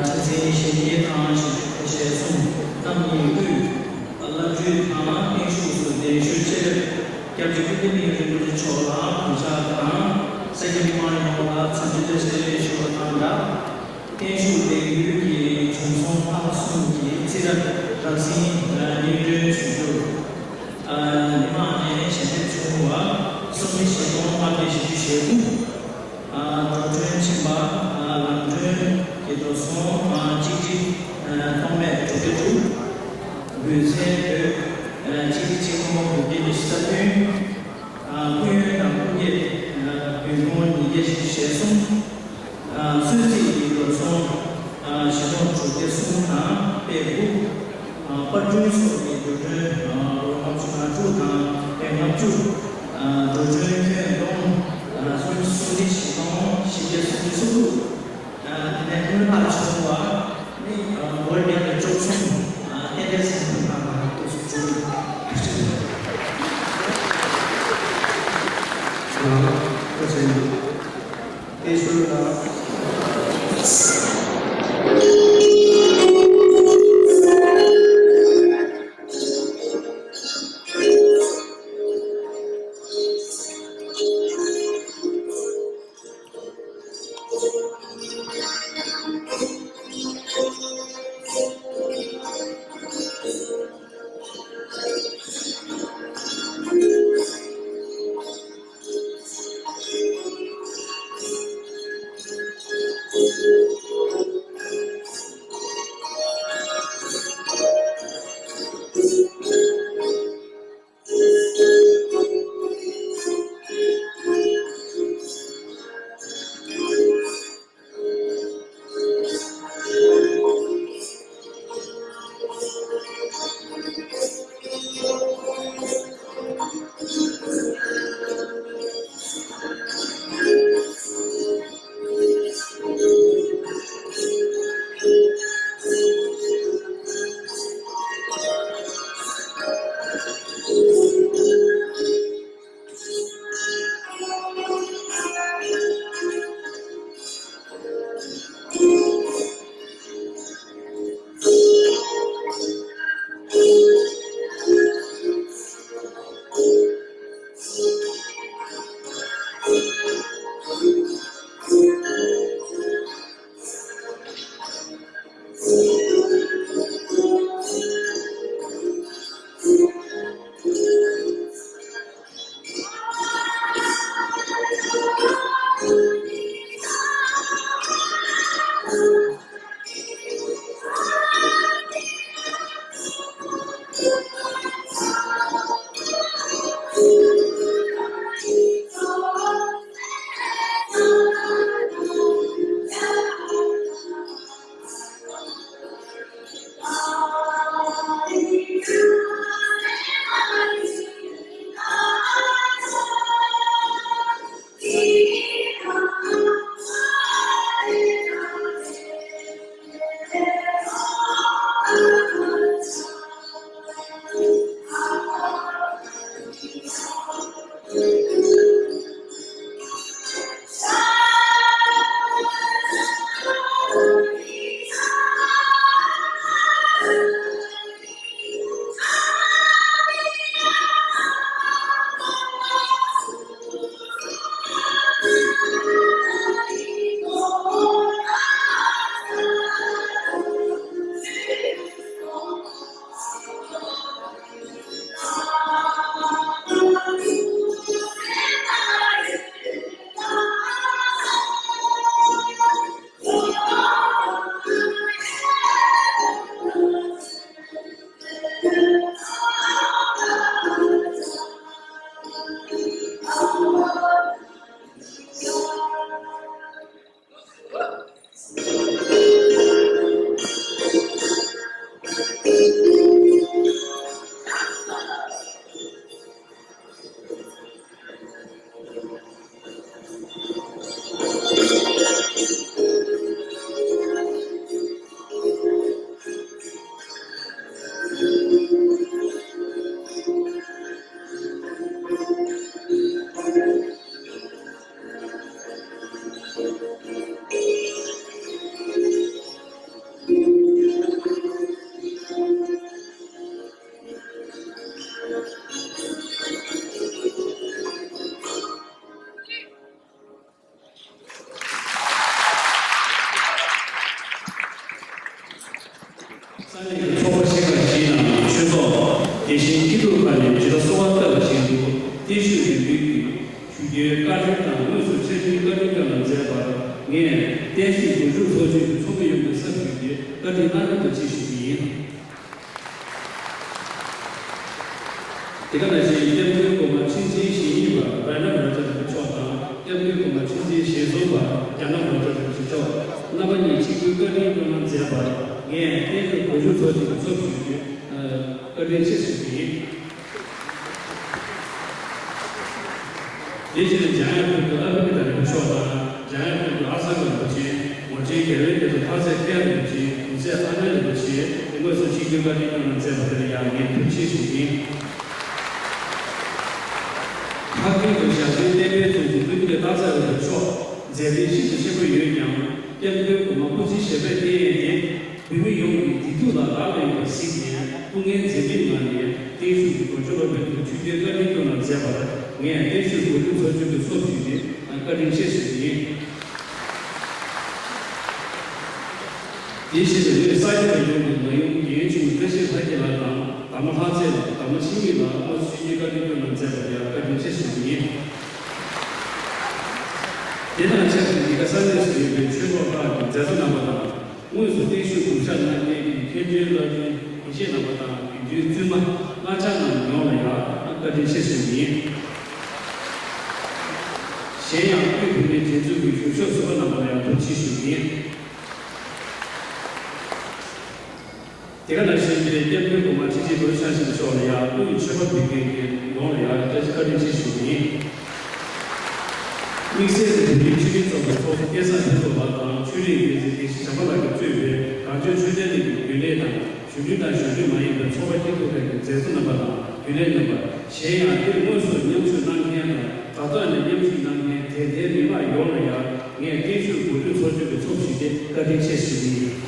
ཁྲི་འཛིན་ཞིང་གཉེར་དང་ཞིང་ཆུ་ཁ་ཤས་གསུམ་རྣམ་གཉིས་དབུས་བླ་སྤྲུལ་དང་བརྟན་བཞུགས་སུ་གདན་ཞུ་ཆེད། སྐྱབས་རྗེ་ཀུན་བདེ་གླིང་རིན་པོ་ཆེ་མཆོག་ལ་གུས་ཕྱག་དང་། ས་སྐྱ་མི་མང་ཡོངས་ལ་འཚམས་འདྲི་བཀྲ་ཤིས་བདེ་ལེགས་ཞུ་བ་དང་སྦྲགས། བརྟན་བཞུགས་ལྡན་ཡུལ་གྱི་བྱུང་སོང་ཁག་གསུམ་གྱི་རྩིས་རབས་རབ་འཛིན་སྙན་སྒྲོན་ཞུ་རྒྱུར། མི་མང་ནས་ཞལ་འདེབས་བྱུང་བ་སུམ་བརྒྱ་ཞེ་སྟོང་ལྔ་བརྒྱ་བཞི་བཅུ་ཞེ་དགུ། འགྲོ་གྲོན་ཆེན་པ་ལམ་གྲོན་གྱི་འགྲོ་སོང་གཅིག་ཁྲི་སྟོང་མེད་དྲུག་བརྒྱ་དྲུག། འབུལ་ཚན་བོད་གཅིག་ཁྲི་གཅིག་སྟོང་དགུ་བརྒྱ་ཉི་ཤུ་རྩ་བདུན། སྐུ་ཡོན་དང་སྐུ་འགྱེད་འབུལ་ཁོང་ཉིས་བརྒྱ་བཞི་བཅུ་ཞེ་གསུམ། གསོལ་ཚིགས་ཀྱི་འགྲོ་སོང་ཞེ་སྟོང་དྲུག་བརྒྱ་གསུམ་དང་པད་དགུ། པར་སྐྲུན་སོགས་ཀྱི་འགྲོ་གྲོན་ལོ་ལྔ་བཅུ་ང་དྲུག་དང་པད་ལྔ་བཅུ། འགྲོ་གྲོན་ཁྱོན་བསྡོམས་སུམ་ཁྲི་བཞི་སྟོང་བཞི་བརྒྱ་སུམ་ཅུ་སོ་དྲུག། དེ་ནས་དངུལ་ལྷག་བྱུང་བ་ནི་སྒོར་བརྒྱ་དང་བཅུ་གསུམ། རྟེན་འབྲེལ་སེམས་ཁུར་གནང་བ་ཐུགས་སུ་ཆུད། ཐུགས་རྗེ་ཆེ། ཞུ་རྒྱུའི་བཀའ་དྲིན་དང་། དངོས་སུ་ཆེད་མཐུན་བཀའ་དྲིན་སྐྱོང་ལ་མཛད་པར། ངས་བསྟན་བཅོས་དགོན་ཆུང་ཚོགས་ཆུང་གི་ཚོགས་མི་ཡོངས་ཀྱི་ས་ཞུ་རྒྱུའི་བཀའ་དྲིན་སླར་ཡང་དུ་ཆེ་ཞུ་རྒྱུ་ཡིན། དེ་ག་ནང་བཞིན་སྐྱབས་མགོན་གོང་མ་ཁྲི་འཛིན་ཞེ་གཉིས་པ་རཱ་ཎ་རཱ་ཛ་རིན་པོ་ཆེ་མཆོག་དང་། སྐྱབས་མགོན་གོང་མ་ཁྲི་འཛིན་ཞེ་གསུམ་པ་རྒྱ་ནག་རཱ་ཛ་རིན་པོ་ཆེ་མཆོག། རྣམ་པ་གཉིས་ཆིབས་བསྒྱུར་བཀའ་དྲིན་སྐྱོང་གནང་མཛད་པར། ངས་བསྟན་བཅོས་དགོན་ཆུང་ཚོགས་ཆུང་གི་ཚོགས་ཞུ་རྒྱུའི་བཀའ་དྲིན་ཆེ་ཞུ་རྒྱུ་ཡིན། དེ་བཞིན་འཇམ་དབྱངས་ཕུན་གྱི་ཨ་ཕི་ཀི་ཏ་རིན་པོ་ཆེ་དང་། འཇམ་དབྱངས་ཕུན་གྱི་ཨ་ཚང་རིན་པོ་ཆེ། ངོར་ཆེན་རྒྱལ་བའི་རྒྱ་མཚོ་ཐར་རྩེ་མཁན་རིན་པོ་ཆེ། གུང་སེང་ཨ་ནེ་རིན་པོ་ཆེ། དངོས་སུ་ཆིབས་བསྒྱུར་བཀའ་དྲིན་སྐྱོང་གནང་མཛད་པ་དེ་ལ་ཡང་ངས་ཐུགས་རྗེ་ཆེ་ཞུ་གི་ཡིན། ཁ་སྐོང་དུ་ཞྭ་ཆེན་བསྟན་པའི་གཙུག་གི་ཀུན་མཁྱེན་སྟག་ཚང་རིན་པོ་ཆེ་མཆོག་མཛད་རྗེས་ཤིན་ཏུ་ཆེན་པོ་ཡོད་ཀྱང་། སྐྱབས་མགོན་གོང་མ་སྐུ་ཚེ་ཞབས་པད་བརྟན་ཡས་ཏེ། བོད་མི་ཡོངས་ཀྱི་བདེ་སྡུག་ལ་རག་ལས་ཡོད་པ་གཟིགས་ནས། སྐུ་ངལ་འཛེམས་མེད་ངང་ནས་བརྟན་བཞུགས་ཀྱི་གོ་ཆོད་པ་འབུལ་དུ་ཆིབས་བསྒྱུར་བཀའ་དྲིན་སྐྱོང་གནང་མཛད་པར། ངས་བརྟན་བཞུགས་གོ་སྒྲིག་ཚོགས་ཆུང་གི་ཚོགས་ཞུས་ཏེ་བཀའ་དྲིན་ཆེ་ཞུ་རྒྱུ་ཡིན། དེ་བཞིན་ངོས་ས་ཡོམ་ལ་ཡོང་གི་ཡོན་ཆེན་བཀྲ་ཤིས་ལྷ་རྒྱལ་ལགས་དང་། དར་མ་ལྷ་རྩེ་ལགས། དར་མ་འཆི་མེད་ལགས། དངོས་སུ་ཆིབས་བསྒྱུར་བཀའ་དྲིན་སྐྱོང་གནང་མཛད་པར་ཡང་བཀའ་དྲིན་ཆེ་ཞུ་རྒྱུ་ཡིན། དེ་དང་ཆབས་ཅིག་འདི་ག་ས་གནས་སུ་ཡོད་པའི་ཆོས་གྲོགས་ཁག་གི་མཛད་གཙོ་རྣམ་པ་དང་། དངོས་སུ་བརྟན་བཞུགས་གུང་ཚིགས་གནང་མཁན་གྱི་མཁན་སྤྲུལ་བླ་སྤྲུལ་དགེ་བཤེས་རྣམ་པ་དང་། དགེ་འདུན་བཙུན་མ་སྔགས་འཆང་རྣམས་ཡོངས་ལ་ཡང་བཀའ་དྲིན་ཆེ་ཞུ་རྒྱུ་ཡིན། གཞན་ཡང་དབུས་བོད་མིའི་སྒྲིག་འཛུགས་ཀྱི་གཞུང་ཕྱོགས་ཟུར་པ་རྣམ་པ་ལ་ཡང་ཐུགས་རྗེ་ཆེ་ཞུ་རྒྱུ་ཡིན། དེ་ག་ནང་བཞིན་གྱི་སྐྱབས་མགོན་གོང་མ་ཁྲི་ཆེན་རྡོ་རྗེ་འཆང་ཆེན་པོ་མཆོག་ལ་ཡང་དབུས་ཆོས་པ་བོད་ཁྱིམ་གྱི་ཡོངས་ལ་ཡང་བཀྲ་ཤིས་བཀའ་དྲིན་ཆེ་ཞུ་རྒྱུ་ཡིན། དམིགས་བསལ་དུ་བོད་མིའི་ཆོས་ལུགས་ཚོགས་པའི་ཚོགས་གཙོ་སྐལ་བཟང་ཕུན་ཚོགས་ལགས་དང་། ཆོས་རིག་སྒྱུ་རྩལ་དགེ་བཤེས་བྱམས་པ་ལགས་ཀྱིས་གཙོས་པའི་གངས་ལྗོངས་ཆོས་ལྡན་གླིང་གི་རྒྱུན་ལས་དང་། གཞོན་སྐྱེས་དང་གཞོན་སྐྱེས་མ་ཡིན་པའི་ཚོགས་པ་སྐྱིད་སྡུག་ཁག་གི་མཛད་གཙོ་རྣམ་པ་དང་། རྒྱུན་ལས་རྣམ་པ། གཞན་ཡང་འདིར་དངོས་སུ་མཉམ་ཞུགས་གནང་མཁན་དང་། དྲ་ཐོག་ནས་མཉམ་ཞུགས་གནང་མཁན་དད་ལྡན་མི་མང་ཡོངས་ལ་ཡང་ངས་བརྟན་བཞུགས་གོ་སྒྲིག་ཚོགས་ཆུང་གི་ཚོགས་ཞུས་ཏེ་བཀའ་དྲིན་ཆེ་ཞུ་གི་ཡིན།